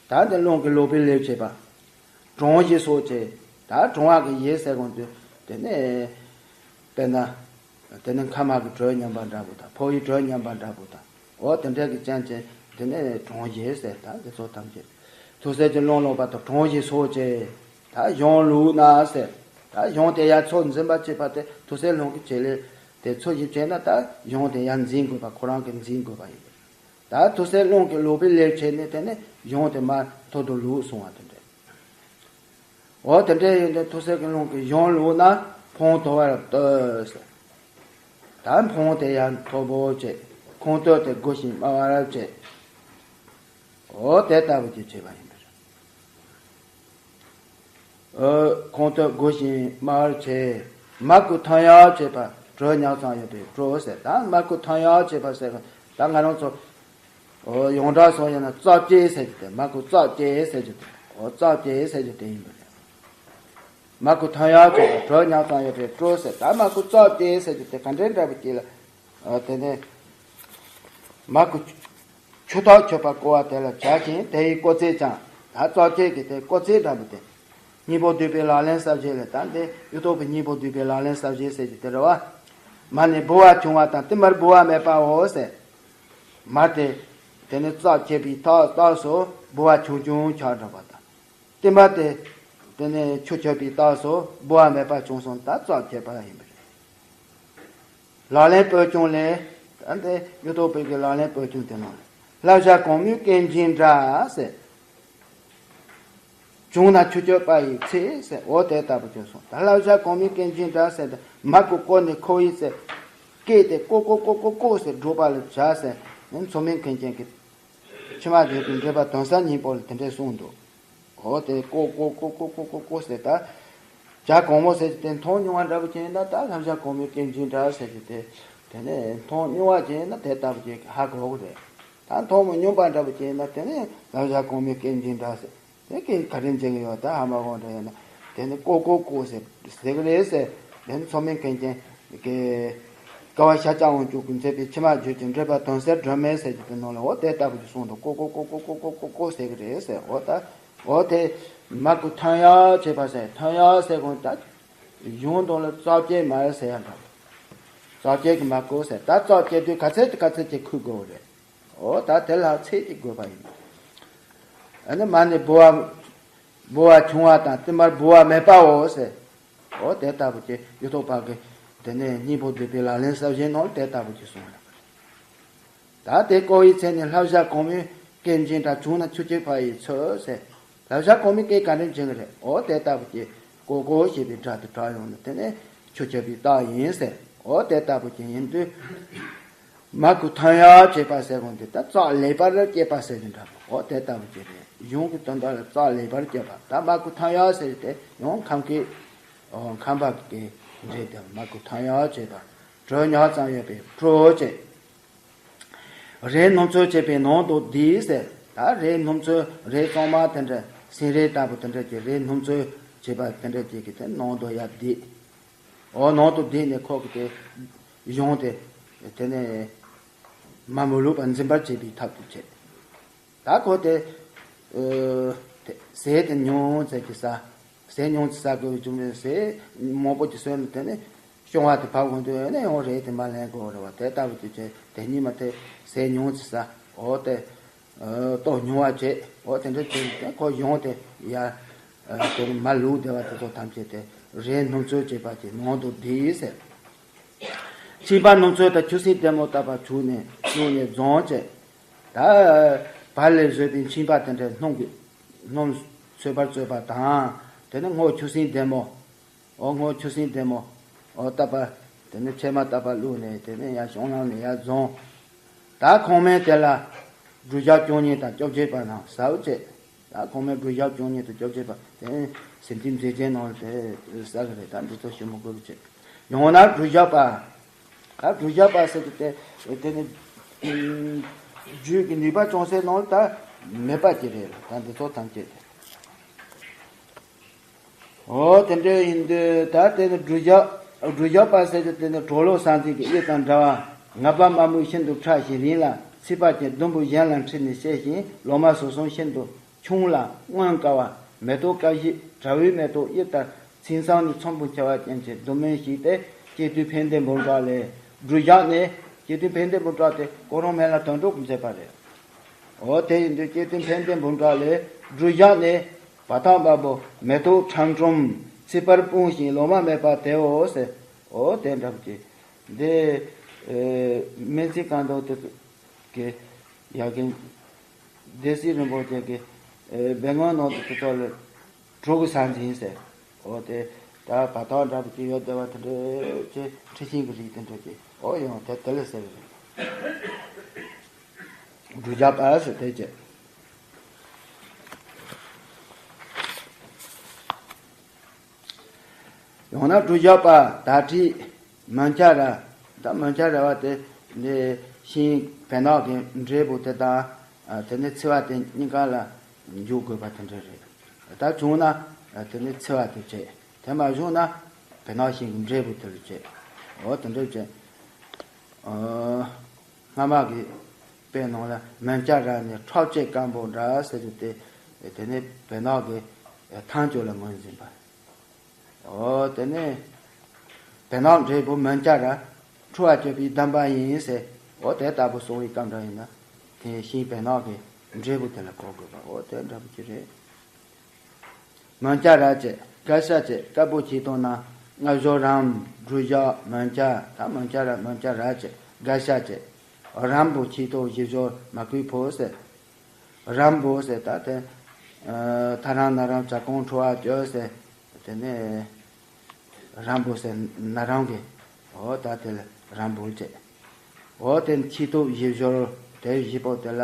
ད་དེ་རླུང་གི་ལོག་པའི་ལས་བྱེད་པ། གྲང་ཞིང་སོགས་བྱེད། ད་གྲང་བ་གི་ཞིང་ཟེར་གོང་དུ། དེ་ནས་དཔེར་ན། དེ་ནས་མཁལ་མ་གི་དྲོད་ཉམས་པ་འདྲ་པོ་དང་ཕོ་བའི་དྲོད་ཉམས་པ་འདྲ་པོ་དང་། འོ་དེ་འདྲ་གི་རྐྱེན་བྱས་དེ་ནས་གྲང་ཞིང་ཟེར། ད་དེ་ཚོ་ཐམས་ཅད་ཐུགས་སྲས་ཀྱི་རླུང་ལོག་པ་དང་གྲང་ཞིང་སོགས་བྱེད། ད་གཞུང་ལུགས་ན་ཟེར། ད་གཞུང་དེ་ཡར་ཚུར་འཛིན་པ་བྱེད་པ་དེ་ཐུགས་སྲས་རླུང་གི་བྱེད་ལས་དེ་ཚུར་ཞིག་བྱས་ན་ད་གཞུང་དེ་ཡར་འཛིན་དགོས་པ། ཁོ་རང་གིས་འཛིན་དགོས་པ་ཡིན། ད་ཐུགས་སྲས་རླུང་གི་ལོག་པའི་ལས་བྱས་ནས་དེ་ནས་གཞུང་དེ་མར་མཐོ་དུ་ལོག་སོང་བ་དེ་འདྲ། འོ་དེ་འདྲ་ཡིན་དུས་ཐུགས་སྲས་ཀྱི་རླུང་གི་གཞུང་ལུགས་ན་འཕང་མཐོ་བར་བསྟོད་ཟེར། ད་འཕང་དེ་ཡང་མཐོ་པོ་བྱེད། ཁོང་སྟོད་དེ་སྒུར་ཞིང་དམའ་བར་བྱེད། འོ་དེ་ལྟ་བུ་ཅིག་བྱེད་པ་ཡིན་པ་རེད། ཨོ། ཁོང་སྟོད་སྒུར་ཞིང་དམའ་བར་བྱེད། མར་ཁུ་འཐུང་ཡག་བྱེད་པ། དྲོད་ཉག་ཙམ་ཡོད་པས་སྤྲོ་ཟེར། ད་མར་ཁུ་འཐུང་ཡག་བྱེད་པ་ཟེར། ད་ང་རང་ཚོ། ཨོ། ཡོངས་གྲགས་སོང་ཡིན་ན་རྩབ་སྐྱེས་ཟེར་རྒྱུ་དེ། མར་ཁུ་རྩབ་སྐྱེས་ཟེར་རྒྱུ་དེ། ཨོ། རྩབ་སྐྱེས་ཟེར་རྒྱུ་དེ་ཡིན་པ་རེད། མར་ཁུ་འཐུང་ཡག་བྱེད་པ། དྲོད་ཉག་ཙམ་ཡོད་པས་སྤྲོ་ཟེར། ད་མར་ཁུ་རྩབ་སྐྱེས་ཟེར་རྒྱུ་དེ་ག་འདྲའི་འདྲ་པོ་སྐྱེས་ལ། ཨོ། དེ་ནས་མར་ཁུ་ཆུ་ཐག་ཆོད་པ་བསྐོལ་བ་དེ་ལ་བྱ་ཞིང་། དེ་ཡི་བསྐོལ་ཚད་ཀྱང་། ད་རྩབ་སྐྱེས་ཀྱི་དེ་བསྐོལ་ཚད་འདྲ་པོ་དེ། སྙིང་པོ་བསྡུས་པའི་ལག་ལེན་གསལ་བྱེད་ལས། ད་འདི་གཡུ་ཐོག་པའི་སྙིང་པོ་བསྡུས་པའི་ལག་ལེན་གསལ་བྱེད་ཟེར་གྱི་དེ་རེད་བ། མར་ནས་ལྦུ་བ་བྱུང་བ་དང་། ཏིལ་མར་ལྦུ་བ་མེད་པའོ་ཟེར། མར་དེ་དེ་ནས་རྩབ་སྐྱེས་པའི་རྟགས་རྟགས་སུ་ལྦུ་བ་ཆུང་ཆུང་ཆགས་འགྲོ་བ་དང་། ཏིལ་མར་དེ་དེ་ནས་ཆུ་ཆགས་པའི་རྟགས་སུ་ལྦུ་བ་མེད་པ་བྱུང་སོང་། ད་རྩབ་སྐྱེས་པ་ཡིན་པ་རེད། ལག་ལེན་པོད་ཆུང་ལས། ད་འདི་གཡུ་ཐོག་པའི་གི་ལག་ལེན་པོད་ཆུང་དེ་ནང་ལ། ལྷ་བྱ་གོང་མོའི་སྐད་འབྱིན་འདྲ་ཟེར། བྱུང་ན་ཆུ་སྐྱོད་པ་ཡི་ཚེ་ཟེར། འོ་དེ་ལྟ་བུ་བྱུང་སོང་། ད་ལྷ་བྱ་གོང་མོའི་སྐད་འབྱིན་འདྲ་ཟེར་ཏེ། མར་ཁུ་བསྐོལ་ནས་ཁོ་ཡི་ཟེར། སྐད་དེ་ཀོ་ཀོ་ཀོ་ཀོ་ཀོ་ཟེར་སྒྲོག་པ་ལ་བྱ་ཟེར། མཚོ་སྨན་མཁན་ཆེན་གྱིས་ཕྱི་མ་བརྗོད་པའི་འགྲེལ་པ་དོན་གསལ་སྙིང་པོ་ལ་དེ་འདྲས་གསུངས་འདུག། འོ་དེ་ཀོ་ཀོ་ཀོ་ཟེར། ད་བྱ་གོང་མོ་ཟེར་གྱི་དེ་མཐོང་མྱོང་བ་འདྲ་པོ་ཅིག་ཡིན་ན། ད་ལྷ་བྱ་གོང་མོའི་སྐད་འབྱིན་འདྲ་ཟེར་གྱི་དེ། དེ་ནས་མཐོང་མྱོང་བ་ཅིག་ཡིན་ན་དེ་ལྟ་བུ་ཅིག་ཧ་གོ་གི་རེད། ད་མཐོང་མ་མྱོང་པ་འདྲ་པོ་ཅིག་ཡིན་ན། དེ་ནས་ལྷ་བྱ་གོང་མོའི་སྐད་འབྱིན་འདྲ་ཟེར། དེ་སྐད་ག་རེ་འབྱིན་གྱི་ཡོད། ད་ཧ་མ་གོ་འདྲ་ཡིན་ན། དེ་ནས་ཀོ་ཀོ་ཀོ་ཟེར་ཟེར་གི་རེད་ཟེར། དེ་ནས་མཚོ་སྨན་མཁན་ཆེན་གྱིས་དཀའ་བ་ཤཱཀྱ་དབང་ཕྱུག་གིས་མཛད་པའི་ཕྱི་མ་བརྗོད་ཀྱི་འགྲེལ་པ་དོན་གསལ་སྒྲོན་མེ་ཟེར་གྱི་དེ་ནང་ལ། འོ་དེ་ལྟ་བུ་ཅིག་གསུངས་འདུག། ཀོ་ཀོ་ཀོ་ཟེར་གི་རེད་ཟེར། འོ་ད། འོ་དེ། མར་ཁུ་འཐུང་ཡག་བྱེད་པ་ཟེར། འཐུང་ཡག་ཟེར་གོང་ད། གཞུང་དོན་ལ་རྩབ་སྐྱེས་མར་ཟེར་ཡག་འདྲ། རྩབ་སྐྱེས་ཀྱི་མར་ཁུ་ཟེར། ད་རྩབ་སྐྱེས་དུས་ག་ཚད་དུ་ག་ཚད་ཅིག་ཁུ་དགོས་རེད། འོ་ད་དེ་ལ་ཚད་ཅིག་དགོས་པ་ཡིན། ཨ་ནི་མར་ནས་ལྦུ་བ། ལྦུ་བ་བྱུང་བ་དང་། ཏིལ་མར་ལྦུ་བ་མེད་པའོ་ཟེར། འོ་དེ་ལྟ་བུ་ཅིག་གཡུ་ཐོག་པ་གི་དེ་ནས་སྙིང་པོ་བསྡུས་པའི་ལག་ལེན་གསལ་བྱེད་ནང་དེ་ལྟ་བུ་ཅིག་གསུངས་ཡོད། ད་དེ་ཀོ་ཡི་ཚེ་ནི་ལྷ་བྱ་གོང་མོའི་སྐད་འབྱིན་འདྲ། བྱུང་ན་ཆུ་སྐྱོད་པ་ཡི་ཚོད་ཟེར། ལྷ་བྱ་གོང་མོའི་སྐད་ག་འདྲ་འབྱིན་གི་རེད། འོ་དེ་ལྟ་བུ་ཅིག་ཀོ་ཀོ་ཞེས་པའི་སྒྲ་དེ་གྲགས་ཡོང་ནས་དེ་ནས་ཆུ་སྐྱོད་པའི་རྟགས་ཡིན་ཟེར། འོ་དེ་ལྟ་བུ་ཅིག་ཡིན་དུས། མར་ཁུ་འཐུང་ཡག་བྱེད་པ་ཟེར་གོང་དེ་ད་རྩབ་ལེགས་པར་སྐྱེས་པ་ཟེར་གྱི་འདྲ་པོ། འོ་དེ་ལྟ་བུ་ཅིག་རེད། གཞུང་གི་དོན་དག་ལ་རྩབ་ལེགས་པར་སྐྱེས་པ། ད་མར་ཁུ་འཐུང་ཡག་ཟེར་དེ་ཡང་ཁམས་སྐད། འོ་ཁམས་པ་གི་འགྲེལ་དེ། མར་ཁུ་འཐུང་ཡག་བྱེད་པ། དྲོད་ཉག་ཙམ་ཡོད་པས་སྤྲོ་བྱེད། རས་སྣུམ་ཚོས་བྱས་པའི་ནང་དུ་བསྡུས་ཟེར། ད་རས་སྣུམ་ཚོས། རས་གཙང་མ་དེ་འདྲ། སེང་རས་ལྟ་བུ་དེ་འདྲ་གྱི་རས་སྣུམ་ཚོས་བྱས་པ་དེ་འདྲ་གྱི་གི་དེ་ནང་དུ་ཡར་བསྡུས། འོ་ནང་དུ་བསྡུས་ནས་ཁོ་གི་དེ་གཞུང་དེ་དེ་ནས་མར་མི་ལུས་པ་འཛིན་པར་བྱེད་པའི་ཐབས་དེ་བྱེད། ད་ཁོ་དེ། ཨོ། དེ་ཟས་དེ་ཉུང་ཙམ་གྱིས་ཟ། ཟས་ཉུང་ཙམ་ཟ་དགོས་པའི་རྒྱུ་མཚན། ཟས་མང་པོ་ཅིག་ཟོས་ནས་དེ་ནས་གཤོང་བ་དེ་བབས་འོང་དུས་ནས་ཡང་རས་དེ་མར་ལེན་དགོས་རེད་བ། དེ་ལྟ་བུ་དེ་བྱས་དེ་ཉིན་མ་དེ་ཟས་ཉུང་ཙམ་ཟ། འོ་དེ། ཨོ་ལྟོ་ཉུང་བ་བྱས། འོ་དེ་འདྲ་བྱས་ནས་དེ་ཁོ་གཞུང་དེ་ཡར། ཨོ་དེ་མར་ལུགས་བདེ་བ་དེ་ཚོ་ཐམས་ཅད་དེ་རས་སྣུམ་ཚོས་བྱས་པ་གྱི་ནང་དུ་བསྡུས་ཟེར། མཆིན་པ་སྣུམ་ཚོས་དང་ཆུ་སྲིན་ལྡན་མོ་བཏབ་པ་བྱུགས་ནས་བླུགས་ནས་བརྫངས་བྱས། ད་བལ་ལས་བཟོས་པའི་མཆིན་པ་དེ་འདྲ་སྣུམ་གྱི། སྣུམ་ཚོས་པར་བཙོས་པ་དང་། དེ་ནས་སྔོ་ཆུ་སྲིན་ལྡན་མོ། འོ་སྔོ་ཆུ་སྲིན་ལྡན་མོ། འོ་བཏབ་པ། དེ་ནས་ཕྱེ་མ་བཏབ་པ་བླུགས་ནས་དེ་ནས་ཡར་གཤོང་ལམ་ནས་ཡར་བརྫངས། ད་ཁོང་མོས་དེ་ལ་སྦྲུལ་ཞགས་བཅུ་གཉིས་དང་བཅོ་བརྒྱད་པ་རྣམས་ཟ་བྱས། ད་ཁོང་མོས་སྦྲུལ་ཞགས་བཅུ་གཉིས་དང་བཅོ་བརྒྱད་པ་དེ་ཟིན་བྲིས་མཛེས་རྒྱན་ནང་ལ་དེ་ཟ་གི་རེད། ད་འདི་ཚོ་ཞིབ་མོ་དགོས་ཀྱི་བྱས། ཡང་ན་སྦྲུལ་ཞགས་པ། ད་སྦྲུལ་ཞགས་པ་ཟེར་གྱི་དེ་དེ་ནི་རྒྱུད་ཀྱི་ནུས་པ་ཅུང་ཟད་ནང་ལ་ད་མེད་པ་ཅིག་རེད་ལ། ད་འདི་ཚོ་ཐམས་ཅད་དེ། འོ་དེ་འདྲ་ཡིན་དུས་ད་དེ་ནི་སྦྲུལ་ཞགས། སྦྲུལ་ཞགས་པ་ཟེར་གྱི་དེ་ནི་གྲོ་ལོད་ས་འཛིན་གྱི་དབྱིབས་དང་འདྲ་བ། ལྔ་པ་དམར་མོ་ཤིན་ཏུ་ཕྲ་ཞིང་རིང་ལ། ཚིགས་པ་ཅན་ཟླུམ་པོ་གཞན་ལ་འཁྲིལ་ནས་བཤད་ཅིང་ལོ་མ་ཟུར་གསུམ་ཤིན་ཏུ་ཆུང་ལ་མངོན་དཀར་བ། མེ་ཏོག་དཀར་བཞི་དྲ་བའི་མེ་ཏོག་དབྱིབས་ལྟར་ཚིགས་མཚམས་ནི་ཚོམ་བུ་འཁྱིལ་བ་ཅན་གྱི་མདོ་སྨད་ཞིག་སྟེ། སྐྱེ་དུས་ཕན་བདེ་འབུམ་ཕྲག་ལས། སྦྲུལ་ཞགས་ནི། སྐྱེ་དུས་ཕན་བདེ་འབུམ་ཕྲག་དེ་གོ་རོང་སྨན་བླ་དོན་གྲུབ་ཀྱིས་མཛད་པ་རེད། འོ་དེ་ཡིན་དུས་སྐྱེ་དུས་ཕན་བདེ་འབུམ་ཕྲག་ལས། སྦྲུལ་ཞགས་ནི། བ་ཐག་དམར་པོ་མེ་ཏོག་ཁྲ་ཁྲུམ། ཚིགས་པར་སྤུངས་ཤིང་ལོ་མ་མེད་པ་དེའོ་ཟེར། འོ་དེ་འདྲ་བ་ཅིག་འདི། ཨེ། སྨན་རྩིས་ཀ་མདོ་དེ་གི་ཡ་གི་སྡེ་སྲིད་རིན་པོ་ཆེ་གི། ཨེ། སྦས་མངོན་ནང་དུ་དེ་ཚོ་ལ་གྲོ་གི་ས་འཛིན་ཟེར། འོ་དེ་ད་བ་ཐག་འདྲ་བ་ཅིག་ཡོད་བསྡད་པ་དེ་འདྲ་ཅིག་འཁྲི་ཤིང་གི་རིགས་དེ་འདྲ་ཅིག་འོ་ཡང་དེ་དེ་ལ་ཟེར་གི་རེད། སྦྲུལ་ཞགས་པ་ཟེར་དེ་བྱས། ཡང་ན་སྦྲུལ་ཞགས་པ་དར་ཁྲིད་མོན་སྐྱ་ར། ད་མོན་སྐྱ་ར་བ་དེ་འདི་ཤིང་བལ་ནག་གི་འབྲས་བུ་དེ་དང་། ཨ། དེ་ནས་ཚི་བ་དེ་གཉིས་ཀ་ལ་འཇུག་དགོས་པ་དེ་འདྲ་རེད། ད་བྱུང་ན་དེ་ནས་ཚི་བ་དེ་བྱས། དེ་མ་བྱུང་ན་བལ་ནག་ཤིང་གི་འབྲས་བུ་དེ་ལ་བྱས། འོ་དེ་འདྲ་བྱས། ཨ། སྔ་མ་གི་དཔེ་ནང་ལ་མོན་སྐྱ་ར་ནི་ཁྲག་བཅད་སྐམ་པོ་འདྲ་ཟེར་གྱི་དེ། དེ་ནི་བལ་ནག་གི་ཐང་ཆོད་ལ་ངོས་འཛིན་པ། འོ་དེ་ནི་བལ་ནག་འབྲས་བུ་མོན་སྐྱ་ར། འཁྲུ་བ་གཅོད་པའི་སྡོམ་པ་ཡིན་ཟེར། འོ་དེ་ལྟ་བུ་གསུང་བའི་སྐབས་འདྲ་ཡིན་ན། དེ་ཤིང་བལ་ནག་གི་འབྲས་བུ་དེ་ལ་གོ་དགོས་པ། འོ་དེ་འདྲ་བོ་ཅིག་རེད། མོན་སྐྱ་ར་བྱས། སྒ་ཤ་བྱས། དཀར་པོ་ཁྱི་ཐོག་ན་སྔ་ཞོ་རམ། སྦྲུལ་ཞགས་མོན་སྐྱ། ད་མོན་སྐྱ་ར་མོན་སྐྱ་ར་བྱས། སྒ་ཤ་བྱས། རམ་བུ་ཁྱི་ཐོག་བཞི་ཞོ་མ་བསྐུས་ཕོ་ཟེར། རམ་བུ་ཟེར་ད་དེ། ཨ། ཐ་རང་ན་རང་བྱ་གོང་འཁྲུ་བ་གཅོད་ཟེར། དེ་ནས་རམ་བུ་ཟེར་ན་རང་གི། འོ་ད་དེ་ལ་རམ་བུ་བྱས། འོ་དེ་ཁྱི་ཐོག་བཞི་ཞོ། དེ་བཞི་པོ་དེ་ལ་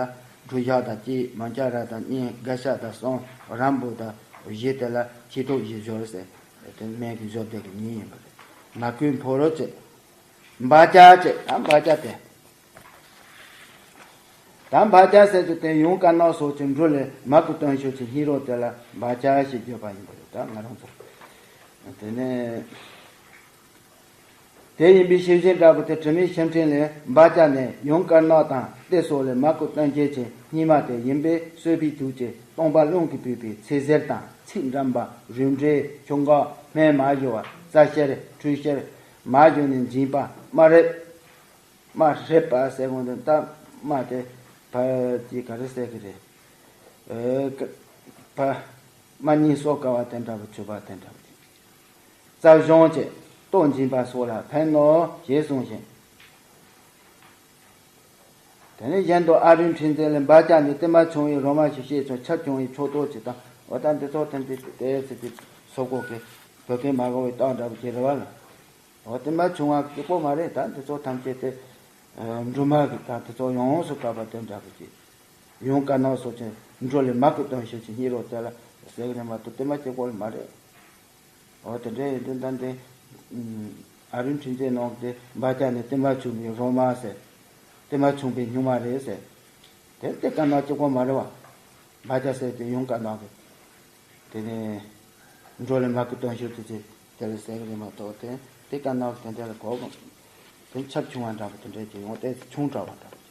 སྦྲུལ་ཞགས་དང་གཅིག་མོན་སྐྱ་ར་དང་གཉིས། སྒ་ཤ་དང་གསུམ། རམ་བུ་དང་བཞི། དེ་ལ་ཁྱི་ཐོག་བཞི་ཞོ་ཟེར། དེ་སྨན་གྱི་ཞོ་སྡེ་གི་མིང་ཡིན་པ་རེད། མ་བསྐུས་ཕོ་རོ་བྱས། སྦ་ལྕག་བྱས། ཨ། སྦ་ལྕག་དེ། ད་སྦ་ལྕག་ཟེར་གྱི་དེ་ཡུངས་དཀར་ནག་སོགས་ཀྱི་འབྲུ་ལས་མར་ཁུ་སྟོན་ཤུགས་ཀྱི་སྙིགས་རོ་དེ་ལ་སྦ་ལྕག་ཞེས་བརྗོད་པ་ཡིན་པ་རེད། ད་ང་རང་ཚོ་དེ་ནས། དེ་ཡིན་པའི་ཤེས་བཞིན་འདྲ་པོ་དེ་དྲི་མེད་ཤིང་ཕྲན་ལས། སྦ་ལྕག་ནི་ཡུངས་དཀར་ནག་དང་ཏེ་སོགས་ལས་མར་ཁུ་སྟོན་བྱེད་ཀྱི་སྙིགས་མ་དེ་ཡིན་པས། གསོད་པའི་དུས་ཀྱི་སྟོང་པ་རླུང་གིས་བུས་པའི་ཚེ་ཟེར་དང་ཚིགས་འགྲམ་པ། རུས་འབྲེལ། ཆུ་འགག་སྨན་མར་བཞོ་བ། རྩ་ཤེར། ཁྲུས་ཤེར། མར་བཞོ་ནས་འཇིངས་པ། སྨ་རེབ། སྨ་རེབ་པ་ཟེར་གོང་དུ་ད་སྨ་དེ་བ་ཅི་ག་རེ་ཟེར་གི་རེད། ཨེ། ཀ་བ། སྨ་རྙིང་གསོ་དཀའ་བ་དེ་འདྲ་བོ་བྱུག་པ་དེ་འདྲ་བོ་རྩ་གཞོམ་བྱས། ལྟོ་འབྱིན་པ་སོགས་ལ་ཕན་ནོ་ཞེས་གསུངས་ཤིང་། དེ་ནས་གཞན་དུ་ཨ་རུ་འཕྲིན་ཚེ་ལས། སྦ་ལྕག་ནི་ཏིལ་མར་ཆུང་བའི་རོ་མ་ཞིག་བཤད་ཚུལ། ཆབ་ཆུང་བའི་ཕྱོགས་གཏོགས་ཀྱི་དང་། འོ་ད་འདི་ཚོ་ཐམས་ཅད་དེ་ཚེ་དེ་སོག་པོ་གི་བོད་སྐད་མ་གོ་བའི་རྟགས་འདྲ་བོ་ཅིག་རེད་བ་ལ། འོ་ཏིལ་མར་ཆུང་བ་གཅིག་པོ་མ་རེད། ད་འདི་ཚོ་ཐམས་ཅད་དེ། ཨ། འབྲུ་མར་གྱི་ད་འདི་ཚོ་ཡོངས་སུ་གྲགས་པ་དེ་འདྲ་བོ་ཅིག་ཡུངས་དཀར་ནག་སོགས་ཀྱི་འབྲུ་ལས་མར་ཁུ་སྟོན་ཤུགས་ཀྱི་སྙིགས་རོ་དེ་ལ་ཟེར་གི་རེད་མ་གཏོགས་ཏིལ་མར་གཅིག་པོ་ལ་མ་རེད། འོ་དེ་འདྲ་ཡིན་དུས་ད་འདི། ཨ་རུ་འཕྲིན་ཚེ་ནང་དེ་སྦ་ལྕག་ནི་ཏིལ་མར་ཆུང་བའི་རོ་མ་ཟེར། ཏིལ་མར་ཆུང་བའི་སྨྱུག་མ་རེད་ཟེར། དེ་ཏིལ་དཀར་ནག་གཅིག་པོ་མ་རེད་བ། སྦ་ལྕག་ཟེར་དེ་ཡུངས་དཀར་ནག་གི། དེ་ནས་འབྲུ་ལས་མར་ཁུ་སྟོན་ཤུགས་དེ་ཚེ་དེ་ལ་ཟེར་གི་རེད་མ་གཏོགས་དེ་ཏིལ་དཀར་ནག་གི་དེ་འདྲ་ལ་གོ་དགོས། དེ་ཆབ་ཆུང་བ་འདྲ་པོ་དེ་འདྲ་ཅིག་ཡོང་དེ་ཆུང་དྲགས་པ་འདྲ་པོ་ཅིག་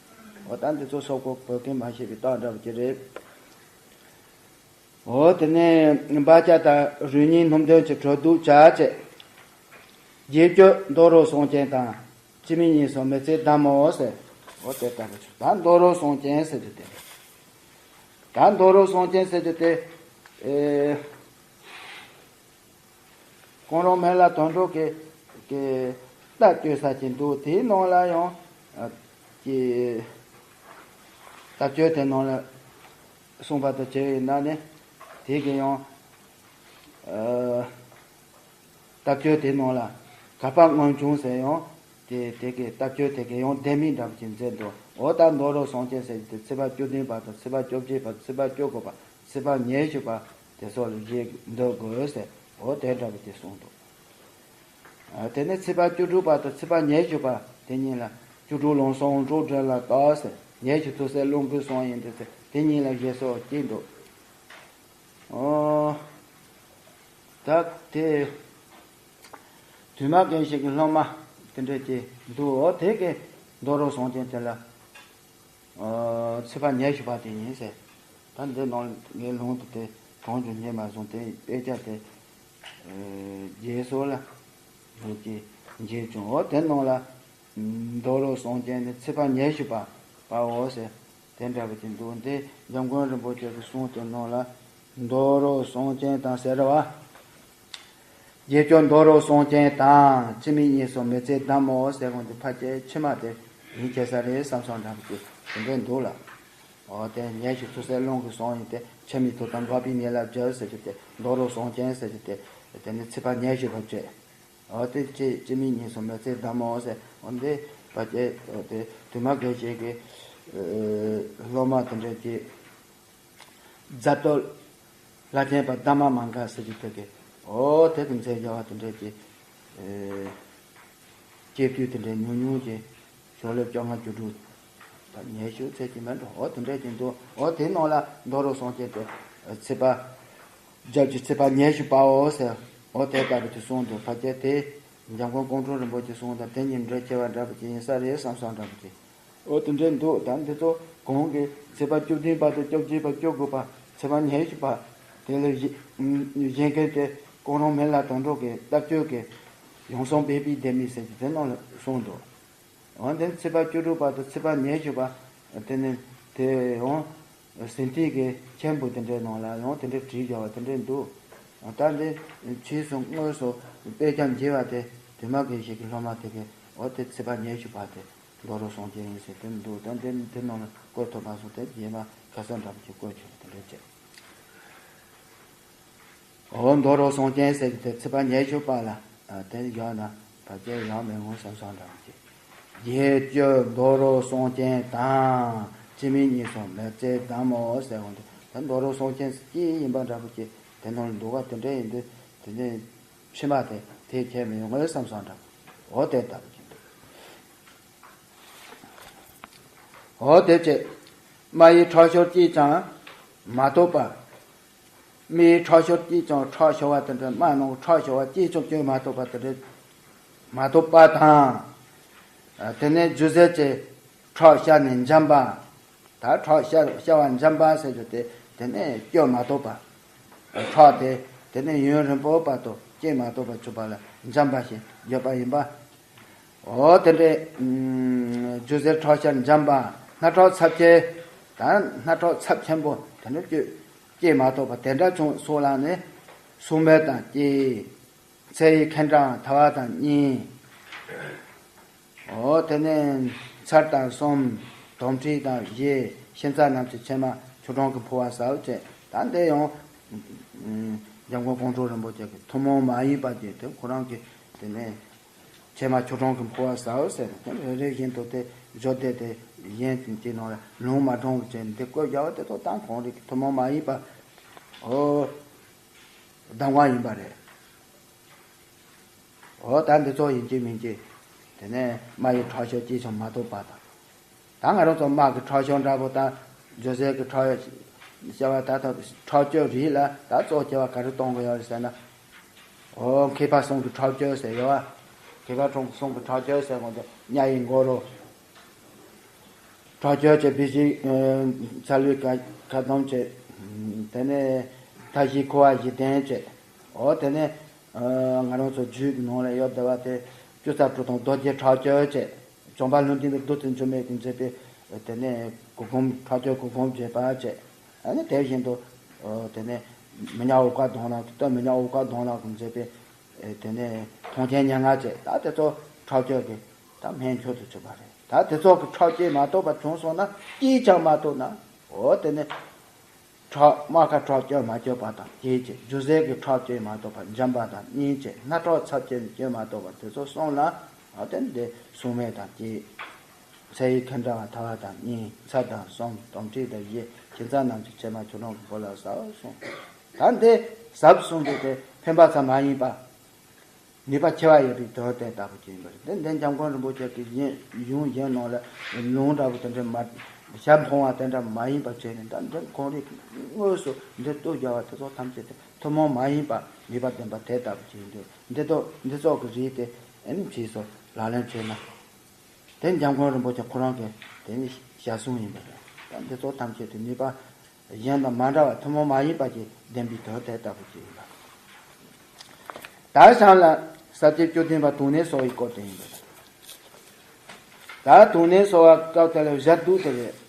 འོ་ད་འདི་ཚོ་སོག་པོ་བོད་སྐད་མ་ཤེས་པའི་རྟགས་འདྲ་པོ་ཅིག་རེད། འོ་དེ་ནས་སྦ་ལྕག་དང་རུས་སྙིང་སྣུམ་ལྡན་གྱི་གྲོ་བདུག་བྱས་བྱས། རྗེས་གཅོད་མདོ་རུ་གསུང་རྐྱེན་དང་། འཆི་མེད་གཉིས་སུ་མི་ཚེ་བདམ་མོ་ཟེར། འོ་དེ་ལྟ་བུ་ཆུ་ད་མདོ་རུ་གསུང་རྐྱེན་ཟེར་རྒྱུ་དེ། ད་མདོ་རུ་གསུང་རྐྱེན་ཟེར་རྒྱུ་དེ། ཨེ། གོང་རོང་སྨན་བླ་དོན་གྲུབ་ཀྱི་ཀྱི་རྟ་བསྐྱོད་ས་ཅིག་འདུག་དེའི་ནང་ལ་ཡང་། ཨ། ཀྱི་རྟ་བསྐྱོད་དེ་ནང་ལ་གསུངས་པ་དང་བཅས་ཡིན་ན་ནི་དེ་གི་ཡང་། ཨ། རྟ་བསྐྱོད་དེ་ནང་ལ་གར་པ་མངོན་ཆུང་ཟེར་ཡང་དེ་དེ་གི་རྟ་བསྐྱོད་དེ་གི་ཡང་ལྡེ་མིག་འདྲ་པོ་ཅིག་མཛད་འདུག་འོ་ད་མདོ་རུ་གསུང་རྐྱེན་ཟེར་གྱི་དེ་ཚེས་པ་བཅུ་བདུན་པ་དང་ཚེས་པ་བཅོ་བརྒྱད་པ་ཚེས་པ་བཅུ་དགུ་པ་ཚེས་པ་ཉི་ཤུ་པ་དེ་སོགས་ལ་བཞེས་འདོད་དགོས་ཟེར། འོ་དེ་འདྲ་པོ་དེ་གསུངས་འདུག་ཨ། དེ་ནས་ཚེས་པ་བཅུ་དྲུག་པ་དང་ཚེས་པ་ཉི་ཤུ་པ་དེ་གཉིས་ལ་བཅུ་དྲུག་ལུང་གསུམ་འབྲུག་སྒྲ་ལ་བཏགས་ཟེར། ཉི་ཤུ་ཐུགས་སྲས་ལུང་དགོན་གསུམ་ཡིན་ཏེ་ཟེར། དེ་གཉིས་ལ་བཞེས་སོ་གཅིག་འདུག་འོ། ད་དེ། དུ་མ་གང་ཞིག་གི་སློབ་མ་དེ་འདྲ་ཅིག་འདུག་འོ་དེ་གི་མདོ་རབ་གསུང་རྐྱེན་དེ་ལ། ཨ། ཚེས་པ་ཉི་ཤུ་པ་དེ་ཡིན་ཟེར། ད་འདི་ནང་ངའི་ལུང་དུ་དེ་གྲོང་ཆོག་ཉེ་མ་བཟུང་དེ་དཔེ་ཆ་དེ་རྒྱལ་སོ་ལ་ལུགས་ཀྱི་མཇལ་བྱུང་འོ་དེ་ནང་ལ། མདོ་རབ་གསུང་རྐྱེན་ནི་ཚེས་པ་ཉི་ཤུ་པ་པའོ་ཟེར། དེ་འདྲ་བ་ཅིག་འདུག་འདི་འཇམ་མགོན་རིན་པོ་ཆེ་གི་གསུང་དེ་ནང་ལ་མདོ་རབ་གསུང་རྐྱེན་དང་ཟེར་བ། རྗེས་སྐྱོབ་མདོ་རབ་གསུང་རྐྱེན་དང་འཆི་མེད་ཉིད་སོགས་མི་ཚེའི་གདམས་ངོ་ཟེར་གོང་དེ་ཕལ་ཆེར་ཕྱི་མ་དེ་ཡིན་ཆེ་ས་རེད་བསམ་སོང་འདྲ་བ་ཅིག་དེ་འདྲ་འདུག་ལ། འོ་དེ་ཉི་ཤུ་ཚུལ་གསལ་ཀློང་གི་གསུང་ཡིན་ཏེ་འཆི་མེད་ཐོབ་དང་འགོག་པའི་ཉེས་ལ་སྦྱར་ཟེར་རྒྱུ་དེ་མདོ་རབ་གསུང་རྐྱེན་ཟེར་རྒྱུ་དེ་དེ་ནི་ཚེས་པ་ཉི་ཤུ་པ་བཅས། འོ་དེ་ཅི་ཅི་མིན་ཉིན་སོང་མི་ཚེ་བདག་མོ་ཟེར། འོ་འདི་བ་ཅེ་འོ་དེ་དུ་མ་དགེ་བཤེས་ཀྱི་སློབ་མ་དེ་འདྲ་གྱི་རྫ་སྟོད་ལྷ་ཆེན་པ་ཟླ་མ་མ་འགག་ཟེར་གྱི་དེ་གི་འོ་དེ་གི་མཛད་བྱ་བ་དེ་འདྲ་གྱི་སྐྱེས་དུས་དེ་འདྲའི་ཉུང་ཉུང་གི་ཤོག་ལེབ་བཅོ་ལྔ་བཅུ་དྲུག་དང་ཉི་ཤུ་ཚད་ཀྱི་མེད་འགྲོ། འོ་དེ་འདྲས་ཀྱི་འདུག་འོ་དེ་ནང་ལ་མདོ་རུ་སོང་སྐྱེས་ཏེ་ཚེས་པ་རྒྱབ་ཀྱི་ཚེས་པ་ཉི་ཤུ་པའོ་ཟེར། འོ་དེ་ལྟ་བུ་དེ་གསུངས་འདུག་ཕ་སྐྱེས་དེ་འཇམ་མགོན་ཀོང་སྤྲུལ་རིན་པོ་ཆེ་གསུངས་དང་དེ་གཉིས་འབྲེལ་ཆེ་བ་འདྲ་པོ་ཅིག་ཡིན་ས་རེད་བསམ་བསམ་འདྲ་པོ་ཅིག་འོ་དེ་འདྲས་འདུག་ད་འདི་ཚོ་གོང་གི་ཚེས་པ་བཅུ་བདུན་པ་དང་བཅོ་བརྒྱད་པ་བཅུ་དགུ་པ་ཚེས་པ་ཉི་ཤུ་པ་དེ་ལ་གཞི་གཞན་ཁན་དེ་ཀོང་རོང་མི་ལ་དོན་གྲུབ་ཀྱི་ལྟ་སྤྱོད་ཀྱི་ཡང་གསང་སྦས་པའི་ལྡེ་མིག་ཟེར་གྱི་དེ་ནང་ལ་གསུངས་འདུག་འོ་དེ་ཚེས་པ་བཅུ་དྲུག་པ་དང་ཚེས་པ་ཉི་ཤུ་པ་དེ་ནི་དེ་ཡང་ཟིན་ཐིག་གི་མཆན་བུ་དེ་འདྲའི་ནང་ལ་ཡང་དེ་འདྲའི་བྲིས་བཞག་པ་དེ་འདྲའི་འདུག་ད་འདི་ཕྱིས་སུ་དངོས་སུ་དཔེ་ཆ་མཇལ་བ་དེ་དུ་མ་དགེ་བཤེས་ཀྱི་སློབ་མ་དེ་གིས་འོ་དེ་ཚེས་པ་ཉི་ཤུ་པ་དེ། མདོ་རུ་སོང་སྐྱེས་ཡིན་ཟེར་དེ་འདུག་ད་འདི་འདི་ནང་ལ་བཀོད་ཐུབ་པ་སོང་དེ་རྗེས་མ་ཁ་སང་འདྲ་པོ་ཅིག་བཀོད་ཆོག་དེ་འདྲ་བྱས། འོ་མདོ་རུ་སོང་སྐྱེས་ཟེར་གྱི་དེ་ཚེས་པ་ཉི་ཤུ་པ་ལ་དེ་ཡང་ན་བར་ཆད་ཡང་མི་འོང་བསམ་བསམ་འདྲ་པོ་ཅིག་རྗེས་སྐྱོབ་མདོ་རུ་སོང་སྐྱེས་དང་འཆི་མེད་ཉིད་སོགས་མི་ཚེ་བདག་མོ་ཟེར་འོང་དེ་ད་མདོ་རུ་སོང་སྐྱེས་སྐྱེས་ཡིན་པ་འདྲ་པོ་ཅིག་དེ་ནང་ལ་འདུག་ག་དེ་འདྲ་ཡིན་དུས་དེ་ནས་ཕྱི་མ་དེ་དེ་ཁྱད་མི་འོང་བསམ་བསམ་འདྲ་པོ་འོ་དེ་ལྟ་བུ་ཅིག་འདུག་འོ་དེ་བྱས། རྨ་ཡི་ཁྲག་ཤུར་གཅིག་ཀྱང་མ་གཏོགས་པ། རྨ་ཡི་ཁྲག་ཤུར་གཅིག་ཀྱང་ཁྲག་ཤོར་བ་དེ་འདྲ་རྨ་ནང་ཁྲག་ཤོར་བ་གཅིག་ཀྱང་བཅོས་མ་གཏོགས་པ་དེ་འདྲ་མ་གཏོགས་པ་དང་། དེ་ནས་རྒྱུ་ཟས་ཀྱི་ཁྲག་བཤལ་ནས་འཇམ་པ། ད་ཁྲག་བཤལ་བཤལ་བ་འཇམ་པ་ཟེར་རྒྱུ་དེ་དེ་ནས་བཅོས་མ་གཏོགས་པ། ཁྲག་དེ་དེ་ནས་ཡུན་རིང་པོའི་བར་དུ་སྐྱེས་མ་གཏོགས་པ་བཅུག་པ་ལ་འཇམ་པ་ཞེས་བརྗོད་པ་ཡིན་པ། འོ་དེ་འདྲའི་རྒྱུ་ཟས་ཁྲག་ཤར་འཇམ་པ། སྣ་ཁྲག་ཚབས་ཆེ། ད་སྣ་ཁྲག་ཚབས་ཆེན་པོ་དེ་འདྲ་སྐྱེ་སྐྱེས་མ་གཏོགས་པ་དེ་འདྲ་བྱུང་སོང་ལ་ནི་སྲུང་མས་དང་སྐྱེས། ཚེ་ཡི་ཁེངས་དྲེགས་ཐལ་བ་དང་གཉིས། འོ་དེ་ནས་ཚར་དང་གསུམ། དོམ་མཁྲིས་དང་བཞི། ཤིང་རྩ་རྣམས་ཀྱི་ཕྱེ་མ་ཆུ་གྲང་གིས་འཕོ་བ་ཟ་བ་བཅས། ད་འདི་ཡང་འཇམ་མགོན་ཀོང་སྤྲུལ་རིན་པོ་ཆེ་གི་ཐུན་མོང་མ་ཡིན་པ་དེ་དེ་ཁོ་རང་གི་དེ་ནས། ཕྱེ་མ་ཆུ་གྲང་གིས་འཕོ་བ་ཟ་བ་ཟེར་ནས་དེ་རེ་རེ་བཞིན་དུ་དེ་བརྗོད་བསྡད་དེ་གཞན་གྱི་ནང་ལ་ལུང་མ་དྲངས་པ་བྱས་ནས་དེ་བཀོད་རྒྱག་པ་དེ་ཚོ་ད་གང་རིགས་ཀྱི་ཐུན་མོང་མ་ཡིན་པ་འོ་གདམས་ངག་ཡིན་པ་རེད། འོ་ད་འདི་ཚོ་ཡིན་གཅིག་མིན་གཅིག་དེ་ནས་རྨ་ཡི་ཁྲག་ཤུར་གཅིག་ཀྱང་མ་གཏོགས་པ་དང་། ད་ང་རང་ཚོ་རྨ་གི་ཁྲག་ཤུར་འདྲ་པོ་དང་རྒྱུ་ཟས་ཀྱི་ཁྲག་ཤུར་བ་ད་ལྟ་ཁྲག་སྐྱོབ་རིགས་ལ་ད་གཙོ་ཆེ་བ་ག་རེ་གཏོང་གི་ཡོད་རེད་ཟེར་ན། འོ་མཁས་པ་གསུམ་གྱི་ཁྲག་སྐྱོབ་ཟེར་ཡོད་བ། མཁས་པ་གསུམ་གྱི་ཁྲག་སྐྱོབ་ཟེར་གོང་དུ་རྨ་ཡི་མགོ་རུ། ཁྲག་སྐྱོབ་བྱས་བི་ཤི་ཚ་ལུའི་ཁ་ཁ་སྡོམ་བྱས། དེ་ནས་མཐའ་བཞིའི་ཁུ་བ་བཞི་ལྡན་བྱས། འོ་དེ་ནས་ང་རང་ཚོ་རྒྱུད་ཀྱི་ནང་ལ་ཡོད་བསྡད་པ་དེ་བཅུ་རྩ་དྲུག་དང་རྡོ་རྗེ་ཁྲག་སྐྱོབ་བྱས། བྱམས་པ་ལྷུན་སྡུག་གི་བདུད་རྩི་འཇོམས་པའི་གི་མཛད་པའི་དེ་ནས་གུར་གུམ་ཁྲག་སྐྱོབ་གུར་གུམ་བྱས་པ་བྱས། ཨ་ནི་དེ་བཞིན་དུ་དེ་ནས་མི་ཉག་འུ་སྐ་གདོང་ལ་སྟོད་མི་ཉག་འུ་སྐ་གདོང་ལ་གི་མཛད་པའི་དེ་ནས་མཐོང་ཆེན་མྱ་ངན་བྱས། ད་དེ་ཚོ་ཁྲག་སྐྱོབ་ཀྱི་ད་སྨན་མཆོག་ཏུ་གྱུར་པ་རེད། ད་དེ་ཚོ་གི་ཁྲག་སྐྱེས་མ་གཏོགས་པ་བྱུང་སོང་ན་སྐྱེས་ཀྱང་མ་གཏོགས་ན། འོ་དེ་ནས་ཁྲག་རྨ་ཁ་ཁྲག་སྐྱོབ་མ་སྐྱོབ་པ་དང་གཅིག་བྱས། རྒྱུ་ཟས་ཀྱི་ཁྲག་སྐྱེས་མ་གཏོགས་པ་འཇམ་པ་དང་གཉིས་བྱས། སྣ་ཁྲག་ཚབས་ཆེན་སྐྱེས་མ་གཏོགས་པ་དེ་ཚོ་གསུམ་ལ་འོ་དེ་འདི་སྲུང་མས་དང་གཅིག་ཚེ་ཡི་ཁེངས་དྲེགས་ཐལ་བ་དང་གཉིས། ཚར་དང་གསུམ། དོམ་མཁྲིས་དང་བཞི། ཤིང་རྩ་རྣམས་ཀྱི་ཕྱེ་མ་ཆུ་གྲང་གིས་འཕོ་བ་ཟ་བ་གསུམ། ད་འདི་ཟབ་གསུངས་པའི་དེ་ཕན་པ་ཙམ་མ་ཡིན་པ། ནུས་པ་ཆེ་བ་ཡོད་པའི་དོན་དེ་ལྟ་བུ་ཅིག་ཡིན་པ་རེད། འདི་འདི་འཇམ་མགོན་རིན་པོ་ཆེ་གི་གཞན་གཞུང་གཞན་ནང་ལ་ལུང་འདྲ་བོ་དེ་འདྲ་མ་ཞལ་མཐོང་བ་དེ་འདྲ་མ་ཡིན་པ་བྱས་ནས། ད་འདི་ཁོང་རིགས་དངོས་སུ་འདི་བསྟོད་རྒྱག་པ་དེ་ཚོ་ཐམས་ཅད་དེ་ཐུན་མོང་མ་ཡིན་པ་ ནུས་པ་ལྡན་པ་དེ་ལྟ་བུ་ཅིག་ཡིན་དུས། འདི་ཚོ་འདི་ཚོགས་ཀྱི་རིགས་དེ་ཨེ་ནི་བྱས་སོ་ལག་ལེན་བྱས་ན། དེ་འཇམ་མགོན་རིན་པོ་ཆེ་ཁོ་རང་གི་དེ་ནི་ཞལ་གསུང་ཡིན་པ་རེད། ད་འདི་ཚོ་ཐམས་ཅད་དུ་ནུས་པ་གཞན་དང་མ་འདྲ་བ་ཐུན་མོང་མ་ཡིན་པ་ཅིག་ལྡན་པའི་དོན་དེ་ལྟ་བུ་ཅིག་ཡིན་པ། ད་གཞན་ལ་ས་བཅད་བཅུ་བདུན་པ་དུག་ནད་གསོ་བའི་སྐོར་དེ་ཡིན་པ་རེད། ད་དུག་ནད་གསོ་བ་སྐབས་དེ་ལ་བཞག་དུག་དེ་རེད།